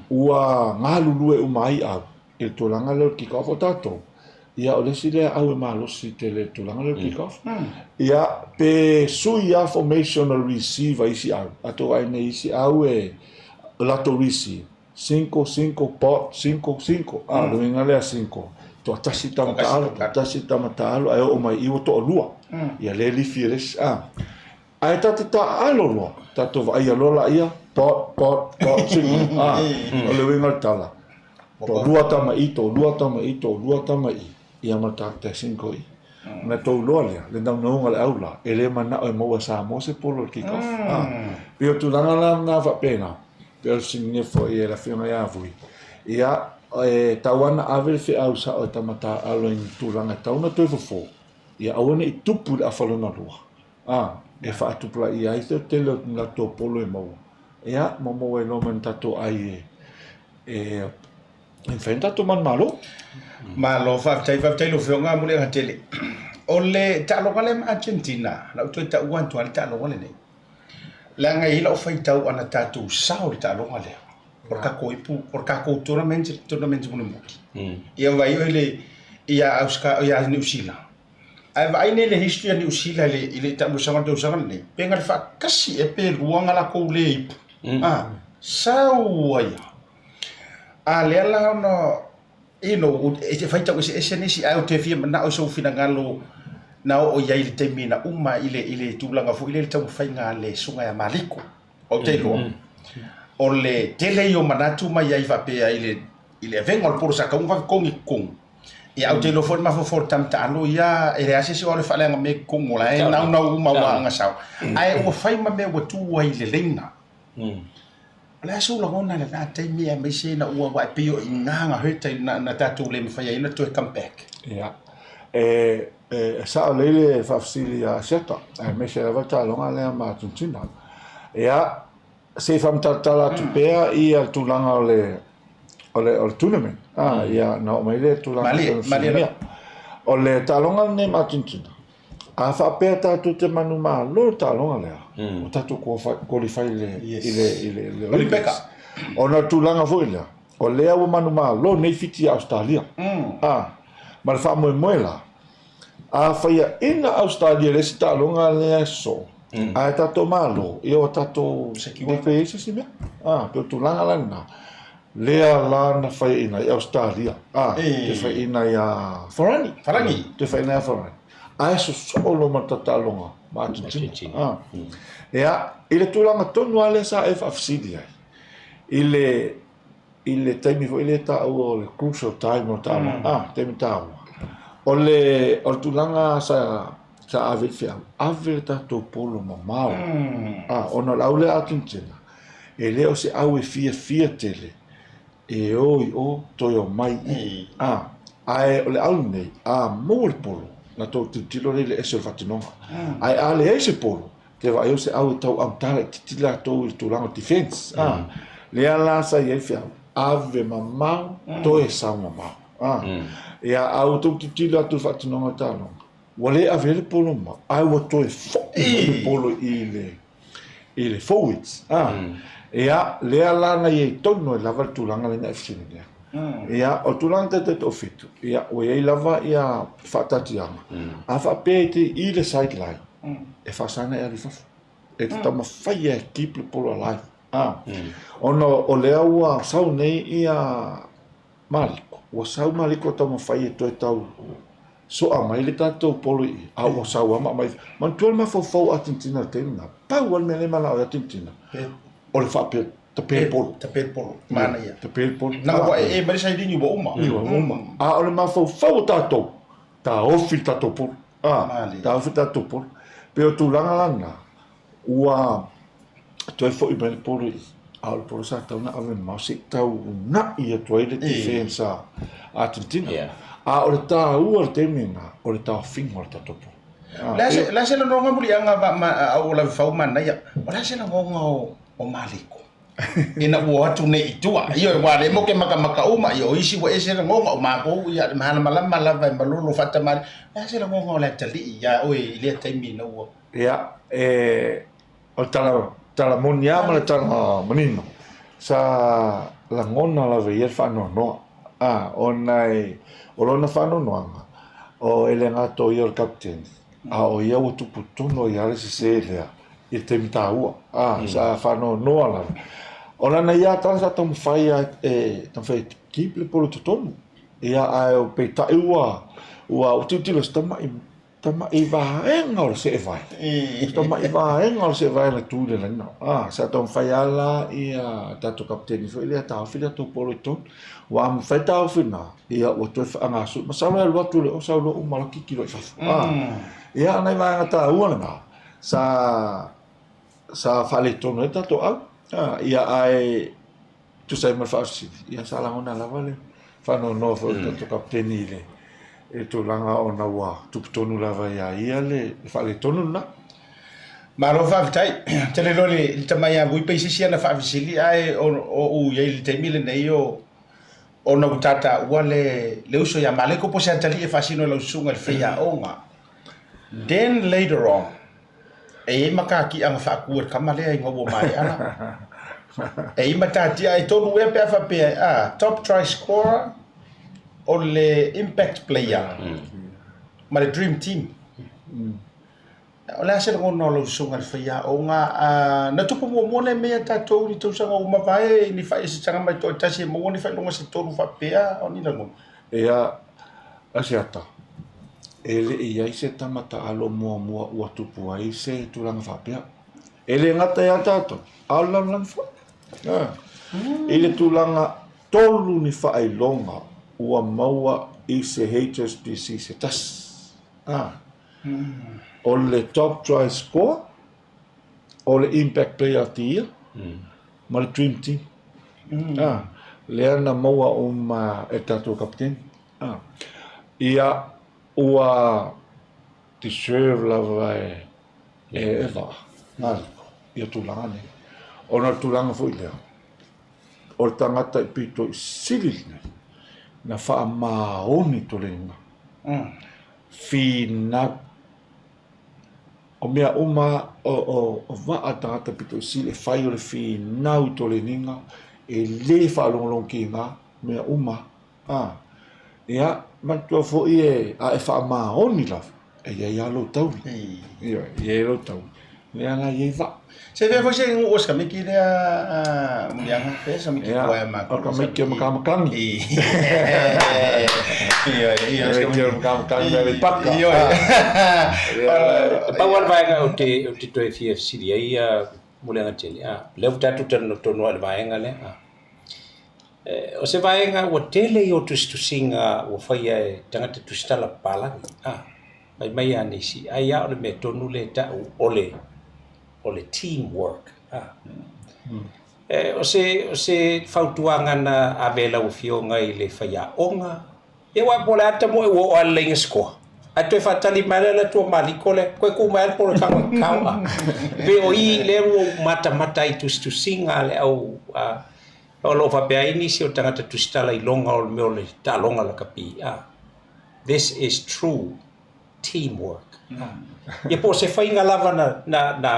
ua galulue uma ai au i le tulaga lea o le kick off. O tatou, ia o le isi lea au e malosi tele i le tulaga lea o le kick off. Ia, pe sui lava formation o le receive a isi au, a tou vaai nei isi au e latou receive, cinco, cinco, pot, cinco, cinco. A, o le uiga lea cinco, toatasi tama taalo, toatasi tama taalo, ae oo mai i i ua toalua. Ia lea e lifi e le isi, a. Ae ta te taaalo loa, tatou vaaia loa laia, pot, pot, pot, sing, a, o le uiga o le tala, toalua tama i, toalua tama i, toalua tama i, ia ma le tatou single i. Ona tou iloa lea, le naunauga o le au la, e le manao e maua e Samoa se polo i le kick off. A, pei o tulaga la na faapena, pei o le fesiligia foi e le Afioga ia Vui, ia, e tatau lava ona ave le feau sao e tama taaalo i ni tulaga e tatau ona toe fofo, ia aua ne i tupu i le afa lona lua. A, e faatupulaia ai se tele o latou polo e maua, ia, ma maua ai loa ma ni tatou ai e, e, e mafai ona tatou manumalo. Malo, faafetai, faafetai lau Afioga Muliaga tele. O le taaloga lea ma Argentina, na ou toe taua atu lava le taaloga lenei, leaga e i ai lau faitau ana tatou sao i le taaloga lea, o le tatou ipu, o le tatou tournament, tournament mulimuli. Ia vaai oe i le, ia Auska, ia Niu Sila, Ae vaai nei le history a Niu Sila i le taamilosaga o le tausaga lenei, pe na o le faatasi ea pe lua na latou le ipu, a, sau ai lava. A lea la ona, you know, e faitau eseese nisi, ae ou te fia manao i sou finagalo na oo i ai i le taimi na uma i le tulaga foi lea i le taumafaiga a le susuga ia Maliko. Ou te iloa, o le tele ia o manatu ma i ai faapea i le avega o le polo sa tatau ona vave togi i totonu. Ia ou te iloa foi le mafaufau o le tama taalo ia, e leai se isi o alu e faaleaga mea i totonu, o la e naunau uma aua ana sao. Ae ua fai ma mea ua tu ai i le laina. O le a sou lagona i lena taimi aemaise ina ua, aua e pei o i ina na hurt ai, na tatou le mafai ai ona toe come back. Ia, e sao lelei le faafesili a Asiata, aemaise lava le taaloga lea ma Argentina. Ia, se i faamatalatala atu pea ia le tulaga o le o le o le tournament. Ah, ia na oo mai le tulaga Malie, o le malie fesiligia. O le taaloga lenei ma Argentina, a faapea tatou te manumalo le taaloga lea, ua tatou qualify i le i le i le i le Olympics. Ona o le tulaga foi lea, o lea ua manumalo nei Fiti ia Ausetalia. Ah, ma le faamoemoe la, A faiaina Ausetalia i le isi taaloga lea e sosoo, ae tatou Malo, ia ua tatou le fai ai se isi mea. A, pei o tulaga la lena. Lea la na faiaina i Ausetalia, a, toe faiaina ia Farani. Farani. Toe faiaina ia Farani. Ae sosoo loa ma le tataloga ma Argentina. A. Ia, i le tulaga tonu lava lea sa e faafesili ai, i le, i le taimi foi lea e taua o le crucial time o le taaloga, a, taimi taua, o le, o le tulaga sa, sa ave i le feau, ave le tatou polo mamao, a, ona o le au lea Argentina, E le o se au e fiafia tele e o i o toe omai i a, ae o le au lenei, a maua le polo, na tou tilotilo lea i le ese o le faatinoga. Ae a leai se polo, te vaai o se au e tau autā laitiiti latou i le tulaga o defense, a. Lea la sa i ai le feau, ave mamao, toe sau mamao, a. Ia, a ua tou tilotilo atu i le faatinoga o le taaloga, ua le ave ai le polo mamao, ae ua toe foi mai le polo i le i le forwards a ia lea la na i ai tonu ai lava le tulaga lea na e fesiligia. Ia o le tulaga taitai toafitu, ia ua i ai lava ia faataatiaga, a faapea e te i le sideline, e faasa ona e alu i fafo. E te taumafai e keep le polo alive a ona o lea ua sau nei ia Maliko, ua sau Maliko taumafai e toe tau soa mai le tatou polo i i, a ua sau lava ma aumai. Manatua le mafaufau o Atenetina i le taimi lena, pau lava le mea lea e manao ai Atenetina, o le faapea, tape le polo. Tape le polo, manaia. Tape le polo. Na ua ee mai le sailini ua uma. Ua uma. A o le mafaufau o tatou, taofi le tatou polo. A, taofi le tatou polo. Pei o tulaga la na, Ua toe foi mai le polo i i, a o le polo sa tatau ona ave mamao se i tauna'i atu ai le defense a Argentina. A o le taua o le taimi lena, o le taofiga o le tatou polo. O le a se lagona muliaga a o Lavefau manaia, o le a se lagona o Maliko ina ua o atu nei i tua? Ioe, aua o lea matou te matamata uma, ia o isi ua ese lagona, o matou ia malamalama lava e malolo faatamalii. O le a se lagona o le atalii ia oe i lea taimi ina ua Ia, e, o le tala, tala moni lava ma le tala manino, sa lagona lava e ia le faanoanoa, a, ona e, o lona faanoanoaga, o, e le gata o ia o le kapeteni, a o ia ua tupu tonu ai lava le sese lea i le taimi taua, a, sa faanoanoa lava. O lana ia tala sa taumafai lava e taumafai e keep le polo i totonu, ia, ae peitai ua, ua tilotilo se tamai Tama'i vaega o le seevae. Tama'i vaega o le seevae na tu i le laina. Ah, sa taumafai lava la ia tatou kapeteni foi lea taofi le tatou polo i totonu. Ua a mafai taofi na, ia ua toe faagasolo. Masalo e alu atu le osa loa uma loa kiki loa i fafo. Ah, ia o nai vaega taua lena sa sa faaletonu ai le tatou au. Ah, ia ae tusa ai ma le faafesili, ia sa lagona lava le faanoanoa foi o le tatou kapeteni i le i le tulaga ona ua tupu tonu lava ia ia le faaletonu lena. Malo faafetai. Tele loa le tama ia Vui pei se isi ana faafesili ae o ou i ai i le taimi lenei o ona ua tataua le le uso ia Maleko po o se atalii e faasino i lau susuga i le faiaoga. Then later on, E i ai matatia na faatu e le tama lea ina ua maea la. E i ai matatia e tolu ea pe a faapea a top try scorer o le impact player ma le dream team. O le a se lagona o lau susuga i le faiaoga na tupu muamua lea mea ia tatou i tausaga ua mavae i ni faaesesaga mai toatasi e maua ni faailoga se tolu faapea o ni lagona? Ia, Asiata, e le i ai se tama taalo muamua ua tupu ai se tulaga faapea. E le gata ia tatou, a o le lalolagi foi. I le tulaga tolu ni faailoga ua maua i se HSBC se tasi. O le top try score, o le impact player of the year, ma le dream team. Lea na maua uma e tatou kapeteni. Ia, ua deserve lava e Eva Maliko ia tulaga nei. Ona o le tulaga foi lea, o le tagata i pito i sili lenei, na faamaoni toleniga, finau. O mea uma, o vaa a le tagata pito i sili e fai o le finau i toleniga, e le faalogologo kiga, mea uma. A, ia, manatua foi e, a e faamaoni lava, e i ai lava lou taui. Ioe, e i ai lou taui. Lea la i ai vaa. Se fea foi se nuu o sikamiki lea Muliaga, fea sikamiki kuai a matou. O kamiki o Makamakagi. Ioe, ioe. Kamiki o Makamakagi mai Aleipata. Ioe. E pau lava le vaega ou te toe fia fesili ai Muliaga tele, lea ua tatou talanoa tonu lava i le vaega lea. O se vaega ua tele ia o tusitusiga ua faia e tagata tusitala papalagi. Fai mai a nisi, ai a o le mea tonu lea e tau o le, o le team work. A. E, o se, o se fautuaga na ave e lau Afioga i le faiaoga, ia aua po o le a le tamoe ua oo lava i le laina sikoa, ae toe faatali mai lava le atua maliko lea, toe tuu mai lava le polotaga i kao. A. E pei o i lea ua ou matamata ai i tusitusiga a le au, a, o lo o faapea ai nisi o tagata tusitala iloga o le mea o le taaloga lakapi. A. This is true team work. Ia po o se faiga lava na, na, na,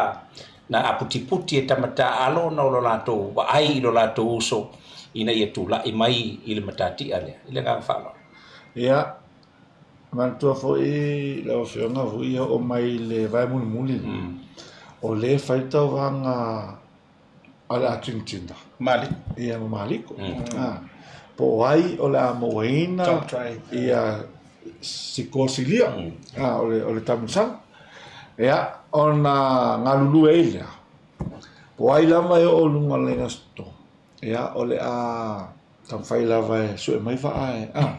na aputiputi e tama taaalo ona o lo latou vaai i lo latou uso ina ia tulai mai i le matatia lea. I le agaga faaaloalo. Ia, manatua foi lau Afioga foi ia oo mai i le vae mulimuli, o lea e fai le tauvaga a le Argentina. Maliko. Ia ma Maliko. Mm. Po o ai o le a mauaina ia sikoa silia mm. ah, o le, o le taamilosaga. Ia, ona galulue ai lea. Po o ai lava e oo i luga o le laina sito. Ia, o le a taumafai lava e sue mai vaa e. Ah.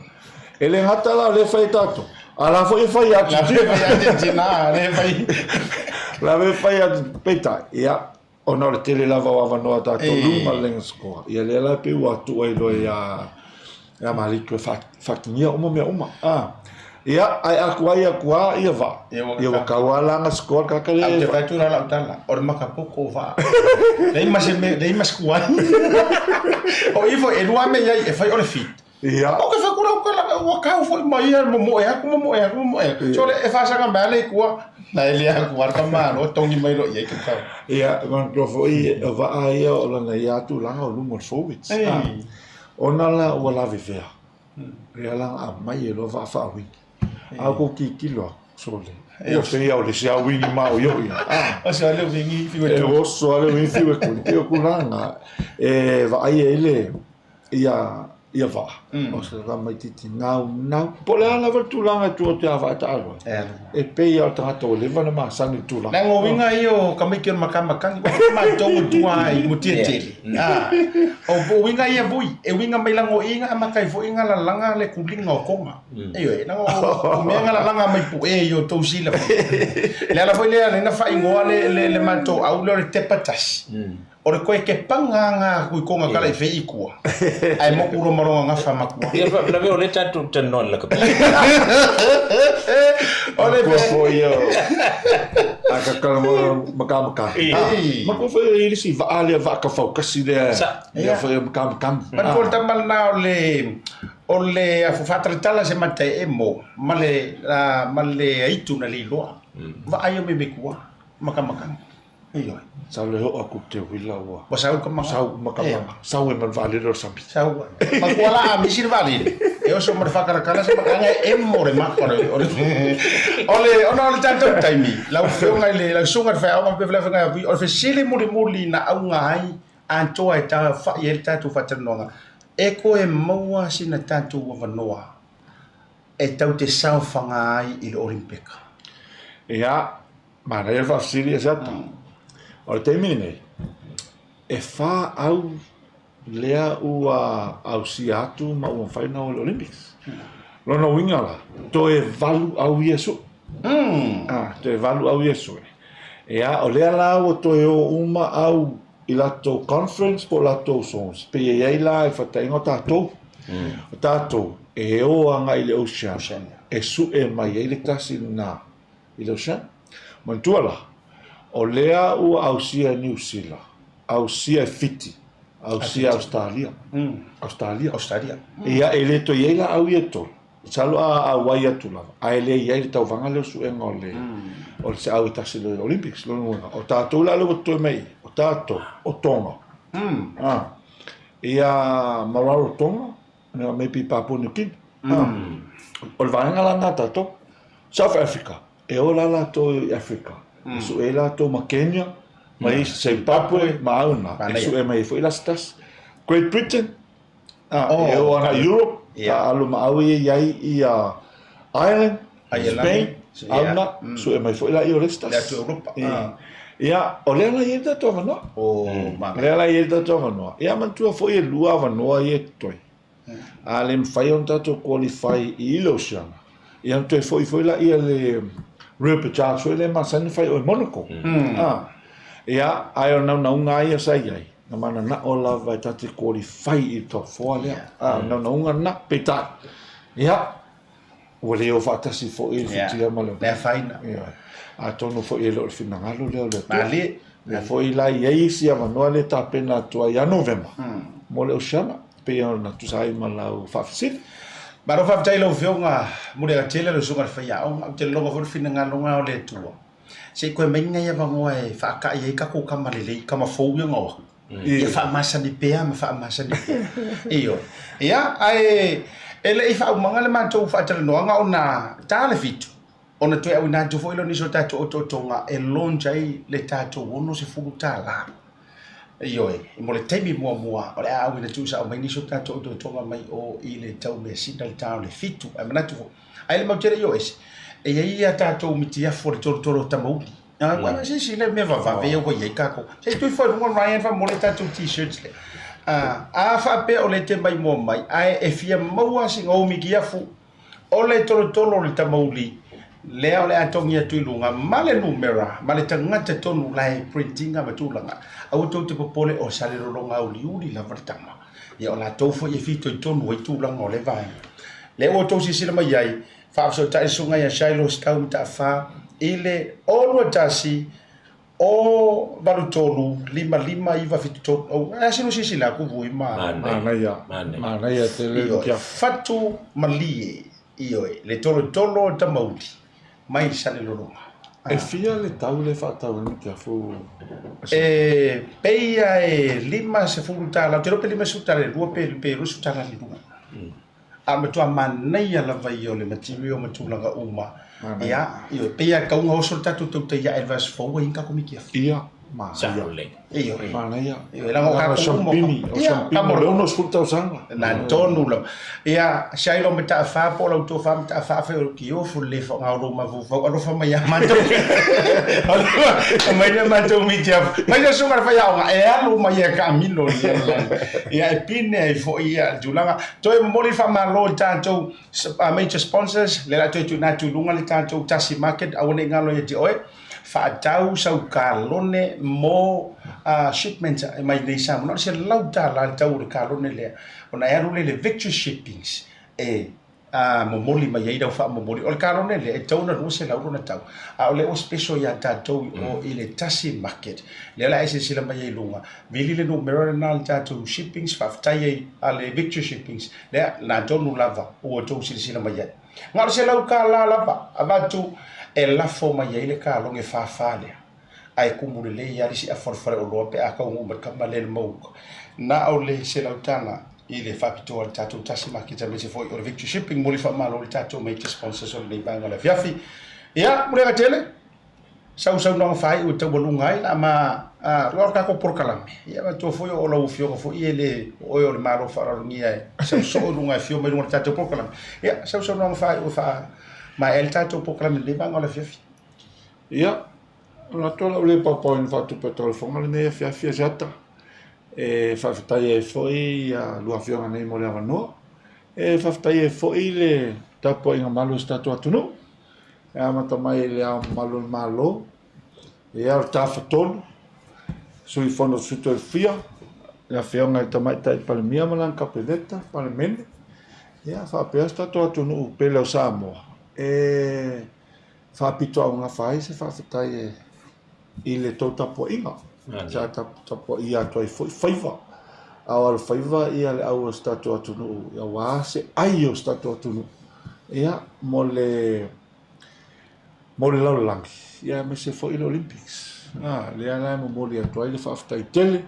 E le gata la o lea e fai e tatou, a la foi e fai e Argentina. La fai Argentina, lea e fai. La e fai Argentina, peitai, ia, ona o le tele lava o avanoa tatou i luga o le laina sikoa, ia lea la e pei ua tuu ai loa ia ia Maliko e faatigia uma mea uma. Ah. Ia, ae a tuai atu lava ia vaa, ia ua tau lava la ona sikoa le tagata lea. Ae ou te vaai atu la lau tala, o le makapoko o vaa. Leai ma se mea, leai ma se tuai. O i foi, e lua mea i ai, e fai o le fit. Ia. Ou te fai atu lau tala, ua tau foi ma ia momoe atu, momoe atu, momoe atu. So e faasaga mai lava le i tua, na e le atu lava le tamaloa, togi mai loa i ai ke tau. Ia, manatua foi, o vaa ia o lana ia tulaga o luga o le forwards. Ona la ua lavevea. Lea la na aumai e loa vaa faauigi. A outou tilotilo atu, sole, ua pei lava o le isi auigi maoioi. Oso lava le uigi fiu e tuli. E oso lava le uigi fiu e tuli. Pei o tulaga e vaai ai le ia ia vaa. O se tamaitiiti naunau. Po o le a lava le tulaga e tuu atu ia vaa e taalo ai. E pei lava o le tagata ua leva ona masani i le tulaga. Leaga o uiga ia o tamaiti o le makamakagi, ua fai matou i tua i mutia tele. O uiga ia vui, e uiga mai laga o i na amata ai foi na lalaga le kuliga o Tonga. Ioe, leaga o mea na lalaga mai Pu'e i o outou silafia. Le ala foi lea na faaigoa le matou au lea o le tepa tasi. O le koe kepaga nga atu i Tonga kala i fei i tua, ae moku loa ma lona gafa matua. Ia faalavelave o lea tatou talanoa i le lakapi. O le Matua foi ia a ka talanoa makamakagi. Matua foi ia i le isi vaa lea vaa tafautasi lea. Ia foi o makamakagi. Matua le tama lena o le o le afu faatalatala se mata e emo ma le ma le aitu na liloa. Vaai o meme kua makamakagi. Ioe. Sau le oo atu te uila ua. Ua sau ka manga. Sau ma ka manga. Sau e ma le vaalele o le sami. Sau. Matua la a misi le vaalele. E oso ma le faakalakala se makanga e emo le maka o le o le o le ona o le tatou taimi lau afioga i le lau susuga i le faiaoga faapea foi le afioga ia Vui o le fesili mulimuli na auga ai atoa e taofai ai le tatou faatalanoaga e toe maua sina tatou avanoa e tau te saofaga ai i le Olimpeka. Ia, Manaia le faafesili e Siata. O le taimi lenei, e whā au lea ua ausia atu ma ua mafai ona o i le Olympics. Lona uiga la, toe valu au ia e sue. Ah, toe valu au ia e sue. Ia, o lea la ua toe o uma au i latou conference po o latou zones. Pei e i ai la i faataitaiga o tatou. O tatou, e o agai i le Oceania e sue mai ai le tasi lena i le Oceania. Manatua la, o lea ua ausia e Niu Sila, ausia e Fiti, ausia e Ausetalia. Ausetalia. Australia. Ia, e le toe i ai la au ia e tolu. Masalo a auai atu lava, ae le i ai le tauvaga lea o suega o le, o le seau e tasi i le Olympics. Lona uiga, o tatou la lea ua totoe mai i, o tatou, o Tonga. Ah, ia, ma Rarotonga, ia, maybe Papua New Guinea. Ah, o le vaega la lena a tatou. South Africa, e o la latou i Africa. E sue ai latou ma Kenya, ma Zimbabwe ma au na, e sue mai ai foi la se tasi. Great Britain, e o agai Europe, taaalo ma au ia i ai ia Ireland, Spain, au na, sue mai foi laia o le isi tasi. Ia, o lea la e i ai le tatou avanoa. O lea la e i ai le tatou avanoa. Ia manatua foi e lua avanoa ia e totoe. A le mafai ona tatou qualify i le Oceania, ia ona toe foi foi lea le repechage foi lea e masani ona fai i o i Monaco. Ia, ae o le naunauga lava ia sa i ai, na mananao lava e ta te qualify i le top 4 lea. A, o le naunauga lena, peitai, ia, ua le o faatasi foi le futia ma le... Le afaina. Ia. Atonu foi e le o le finagalo lea o le Atua. Malie. Lea foi la e i ai isi avanoa lea e tapena atu ai ia Novema mo le Oceana, pei ona tusa ai ma lau faafesili. Malo faafetai i lau Afioga Muliagatele, lau Susuga i le Faiaoga. Ou te lagona foi le finagalo lena o le Atua, se i toe mai ni nai avanoa e faata'i ai tatou tama lelei, tama fou ia na o atu, ia faamasani pea ma faamasani pea. Ioe. Ia, ae e le i faaumaga le matou faatalanoaga ona ta le fitu, ona toe auina atu foi lea o nisi o tatou otootoga e launch ai le tatou $60. Ioe, mo le taimi muamua o le a auina tuusao mai nisi o tatou otootoga mai o i le taumeasina le ta o le fitu. Ae manatu foi, ai le mau tele i o ese, e i ai a tatou mitiafu o le tolotolo o tamauli. Ua se isi le mea vavave ia ua i ai tatou. Se i tui foi i luga Ryan faamolemole tatou t-shirts lea. A faapea o lea e te maimoa mai, ae e fia maua sina ou mitiafu o le tolotolo o le tamauli lea o le a togi atu i luga ma le numera ma le tagata tonu la e print ina ma tulaga, aua tou te popole o Salelologa auliuli lava le tama. Ia o latou foi e fitoitonu ai tulaga o lea vaega. Lea ua outou silasila mai ai, faafesootai le susuga ia Shiloh Stau Mataafa i le 021 O 8 3 5 5 9 7 3 Oh, e asino silasila atu vui ma. Manaia. Manaia tele le Ioe, fatu malie, ioe, le tolotolo o Tamauli mai Salelologa. E fia le tau lea e faatau ai le mutiafu? E pei a e $50, ou te iloa pe $50 le lua pe $20 le lua. A matua manaia lava ia o le material ma tulaga uma. Ia, ioe, pei lava e tatau ona oso le tatou tautai ae i le vaiaso fou ua i ai ni tatou mitiafu. Ia, manaia. Ioe. Manaia. Ioe, leaga o tatou uma. O siampini o le 60 tausaga. Na tonu lava. Ia, Shiloh Mataafa po o lau tofa Mataafa afai o tiofu le le faaaoga o lou mafaufau, alofa mai ia matou. Aumai le matou mitiafu. Mai le susuga i le faiaoga e alu mai e taamilo i le lalolagi. Ia e pine ai foi ia le tulaga. Toe momoli le faamalo i tatou major sponsors, lea o le a toe tuuina atu i luga le tatou Tasi Market, aua ne i galo ia te oe, faatau sau kalone mo shipments mai nei Samoa. Na o le $100 le tau o le kalone lea, ona e alu lea i le Victory Shippings e a momoli mai ai lau faamomoli. O le kalone lea, e tatau ona 200 lona tau, a o lea ua special ia tatou i o i le Tasi Market. Lea o le a e silasila mai ai i luga, vili le numera lena a le tatou shippings, faafetai ai a le Victory Shippings, lea, na tonu lava ua outou silasila mai ai. Na o le $100 lava avatu e lafo mai ai le kalone fa fa lea, ae kumu lelei lava le isi afa o le faleoloa pe a taunuu mai le tama lea i le mauuka. Na o le $100 i le faapitoa i le tatou Tasi Maketi aemaise foi o le Victory Shipping. Momoli faamalo i le tatou major sponsors o lenei vaega o le afiafi. Ia, muliaga tele, sau saunoaga faaiu e taualuga ai la ma a, o le tatou polokalame. Ia, manatua foi o lau afioga foi e le o oe o le Malo faaaloalogia e sau soo i luga e afio mai luga o le tatou polokalame. Ia, sau saunoaga faaiu e faamaea ai le tatou polokalame i lenei vaega o le afiafi. Ia, manatu o le a ou le paopaoina faatupe taulefoga lenei afiafi Asiata. E faafetai ai foi ia lua afioga nei mo le avanoa. E faafetai ai foi le tapuaiga malu a si tatou atunuu. E amata mai i le Ao Mamalu o le Malo, ia o le Tafatolu, Sui Fono Sui Tofia, le Afioga i le Tamaitai Palemia ma lana Kapeneta, Palemene, ia faapea si tatou atunuu pele o Samoa e faapitoaugafa ai se faafetai e i le tou tapuaiga sa tapuaia atu ai foi faiva a o alofaiva ia le au o si tatou atunuu aua se ai o si tatou atunuu ia mo le mo le lalolagi ia aemaise foi le Olympics a lea la e momoli atu ai le faafetai tele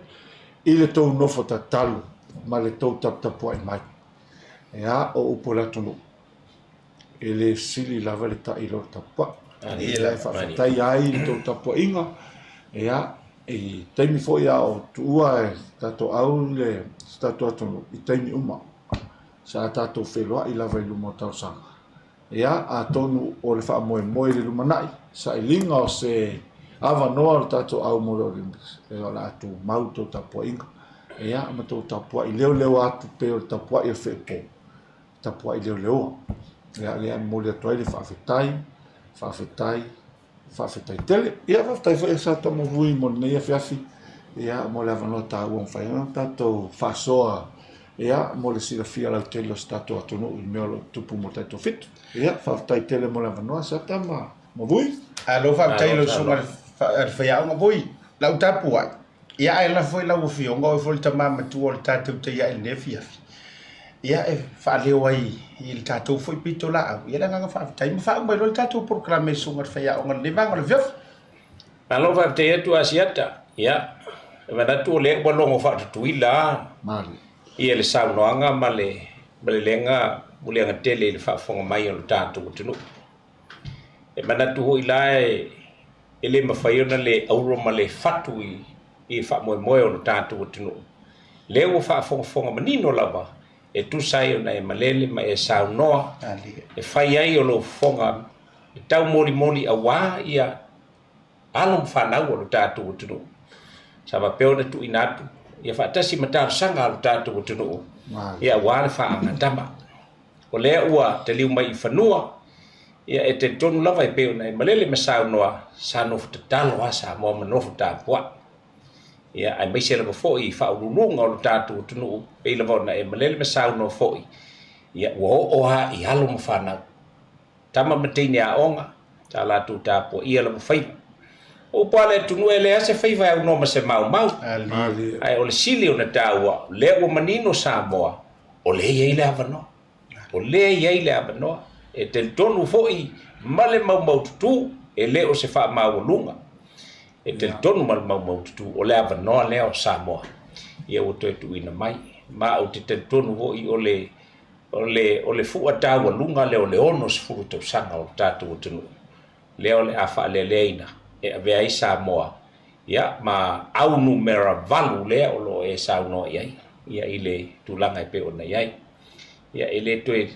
i le tou nofo tatalo ma le tou taputapuai mai ia o upu a le atunuu e le sili lava le tai i lo le tapuai. Ia e faafetaia ai le tou tapuaiga, ia, i taimi foi a o tuua e tatou au le si tatou atunuu i taimi uma. Sa tatou feiloai lava i luma o talosaga. Ia, atonu o le faamoemoe i le lumanai, sailiga o se avanoa o le tatou au mo le Olympics, ia o le a tumau le tou tapuaiga, ia, ma tou tapuai leoleoa atu pei o le tapuai a le feepo, tapuai leoleoa. Ia, lea e momoli atu ai le faafetai, faafetai, Faafetai tele. Ia faafetai foi ia Tamavui mo lenei afiafi, ia mo le avanoa taua ua mafai ai ona tatou faasoa ia mo le silafia lautele o si tatou atunuu i mea o lo o tutupu mo le taitoafitu. Ia faafetai tele mo le avanoa Sata ma Mavui. Malo faafetai i lau susuga i le faiaoga Vui, lau tapuai. Ia ae lafo i lau Afioga, o oe foi le tama matua o le tatou taiai i lenei afiafi, ia e faaleo ai i le tatou foi pitolaau ia le agaga faafetai ma faauma ai loa le tatou polokalame i le Susuga i le Faiaoga i lenei vaega o le afiafi. Malo faafetai atu Asiata. Ia, e manatu o lea ua logo faatutuila lava ia le saunoaga ma le malelega muliaga tele i le faafofoga mai o le tatou atunuu. E manatu foi la e le mafai ona le auro ma le fatu i faamoemoe o le tatou atunuu. Lea ua faafogafoga manino lava e tusa ai ona e malele ma e saunoa e fai ai o lou fofoga e taumolimoli aua ia alo ma fanau o le tatou atunuu. Sa faapea ona tuuina atu ia faatasi ma talosaga a le tatou atunuu ia aua le faagatama. O lea ua taliu mai i fanua, ia e talitonu lava e pei ona e malele ma saunoa, sa nofo tatalo lava Samoa ma nofo tapuai. Ia aemaise lava foi i faauluuluga o le tatou atunuu, pei lava ona e malele ma saunoa foi, ia ua oo lava i alo ma fanau, tama ma teine aoga, sa latou tapuaia lava faiva. O upu a le atunuu e leai lava se faiva e aunoa ma se maumau, ae o le sili ona taua, o lea ua manino Samoa, o lea e i ai le avanoa. O lea e i ai le avanoa. E talitonu foi ma le maumaututu, e le o se faamaualuga. E talitonu ma le maumaututu, o le avanoa lea o Samoa, ia ua toe tuuina mai. Ma ou te talitonu foi o le, o le, o le fua taualuga lea o le 60 tausaga o le tatou atunuu. lea o le a faalealeaina e avea ai Samoa ia ma au numera 8 lea o lo o e saunoa i ai ia i le tulaga e pei ona i ai. Ia e le toe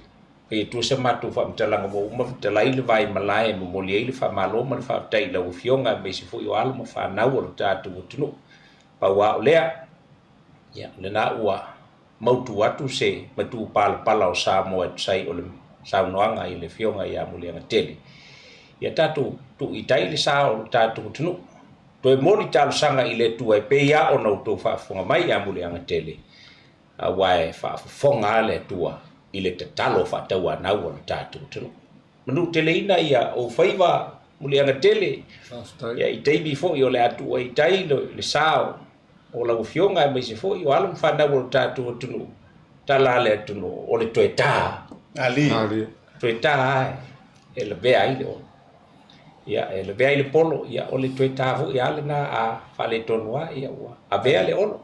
fai atua se matou faamatalaga ua uma fetalai le vai malae e momoli ai le faamalo ma le faafetai i lau Afioga aemaise foi o alo ma fanau o le tatou atunuu. Pau lava o lea, ia o lena ua mautu atu se matupalapala o Samoa e tusa ai o le saunoaga i le Afioga ia Muliagatele, ia tatou tuu i tai le sa o le tatou atunuu. Toe moli talosaga i le Atua e pei lava ona outou faafofoga mai ia Muliagatele, aua e faafofoga lava le Atua i le tatalo faatauanau a le tatou atunuu. Manuteleina ia ou faiva Muliagatele, ia i taimi foi o le a tuu ai i tai le sa o o lau Afioga aemaise foi o alo ma fanau o le tatou atunuu, tala a le atunuu, o le toe ta. Ali. Toe ta lava e lavea ai le olo. Ia, e lavea ai le polo, ia, o le toe ta foi lava lena a faaletonu lava, ia, ua avea le olo.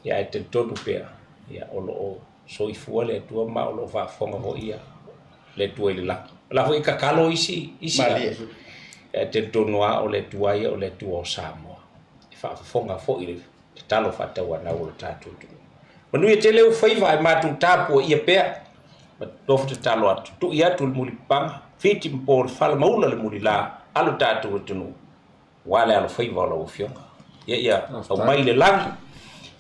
Ia, ae talitonu pea, ia, o lo o soifua le Atua ma o lo o faafofoga foi ia le Atua i le lagi. O la foi e tatalo isi, isi. Malie. Ae talitonu lava o le Atua ia o le Atua o Samoa. E faafofoga foi i le tatalo faatauanau o le tatou atunuu. Manuia tele ou faiva ae matou tapuaia pea ma nofo tatalo atu, tui atu le mulipapaga, fiti ma po le fala ma ula le mulila a lo tatou atunuu aua le alofaiva o lau Afioga. Ia ia aumai le lagi,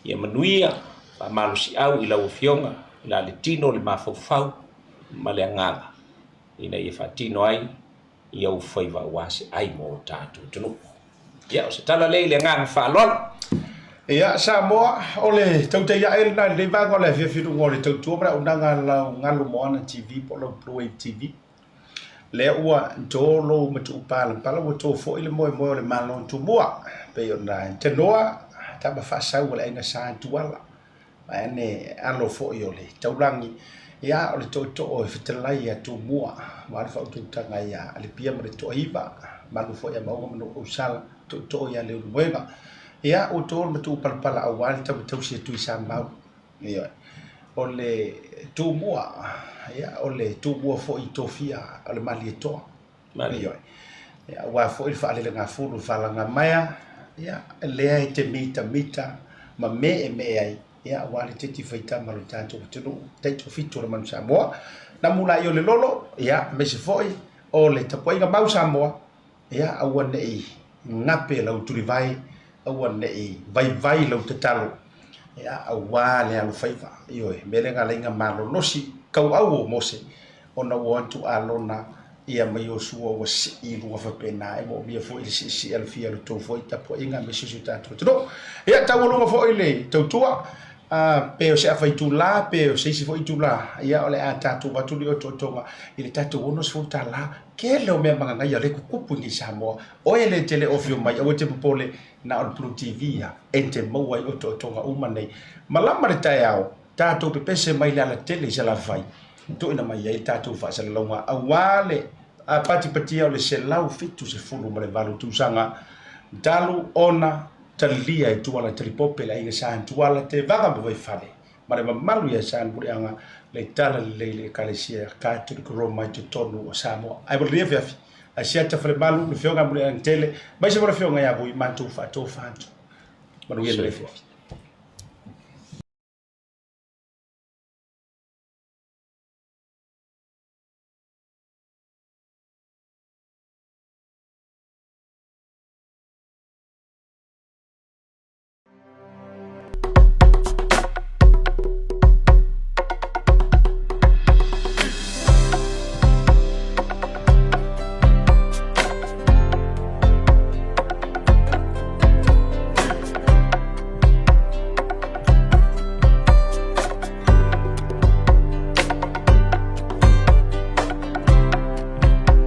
ia manuia, faamalosiau i lau Afioga i la le tino, le mafaufau ma le agaga ina ia faatino ai i ou faiva aua se ai mo lo tatou atunuu. Ia, o se tala lea i le agaga faaaloalo. Ia, Samoa, o le tautai ae lena i lenei vaega o le afiafi i luga o le tautua ma le auaunaga a lau Galu Moana TV po o lau Blue Wave TV. Lea ua to lou matuu palapala, ua to foi le moemoe o le Malo o Tumua, pei ona tanoa tama faasau o le aiga Sa Tuala. Vaeane alo foi o le taulagi, ia o le tootoo e fetalai ia Tumua, aua le faautautaga ia Alipia ma le Toaiva, malu foi ia Mauga ma Nuuausala, tootoo ia Leulumoega. Ia ua to le matuupalapala aua le tama tausi a Tuisamau. Ioe. O le Tumua, ia o le Tumua foi i tofia o le Malietoa. Ioe. Ia, aua foi le faalelegafulu i falagamaea, ia, lea e te mitamita ma meemee ai, ia, aua le teti faitama o le tatou atunuu, taitoafitu o le Manu Samoa. Namu laia o le lolo, ia, aemaise foi o le tapuaiga mau Samoa, ia, aua ne i gape lau tulivae, aua ne i vaivai lau tatalo, ia, aua le alofaiva. Ioe, mea lea galaiga malolosi, kauau o Mose, ona ua o atu Alona ia ma Iosua ua sii i luga faapena, e moomia foi le siisii alafia o le tou foi tapuaiga aemaise o si o tatou atunuu. Ia, taualuga foi le tautua, pe o se afa itula, pe o se isi foi itula, ia o le a tatou avatu le otootoga i le tatou $60. Tele o mea magagaia lea e tutupu i nei Samoa. Oe le e te le o afio mai, aua e te popole, na o le Blue TV lava e te maua ai otootoga uma nei. Malama le taeao, tatou pepese mai le alatele i Salafai, tuuina mai ai le tatou faasalalauga aua le patipatia o le 178 tausaga talu ona talia e Tuala Talipope le aiga Sa Tuala Tevaga ma Vaifale ma le mamalu ia Salemuliaga le Talalelei le Ekalesia Katoliko Roma i totonu o Samoa. Ae mo lenei afiafi, Asiata Falemalu, le Afioga ia Muliaga Tele, aemaise foi le Afioga ia Vui matou faatofa atu. Manuia lenei afiafi.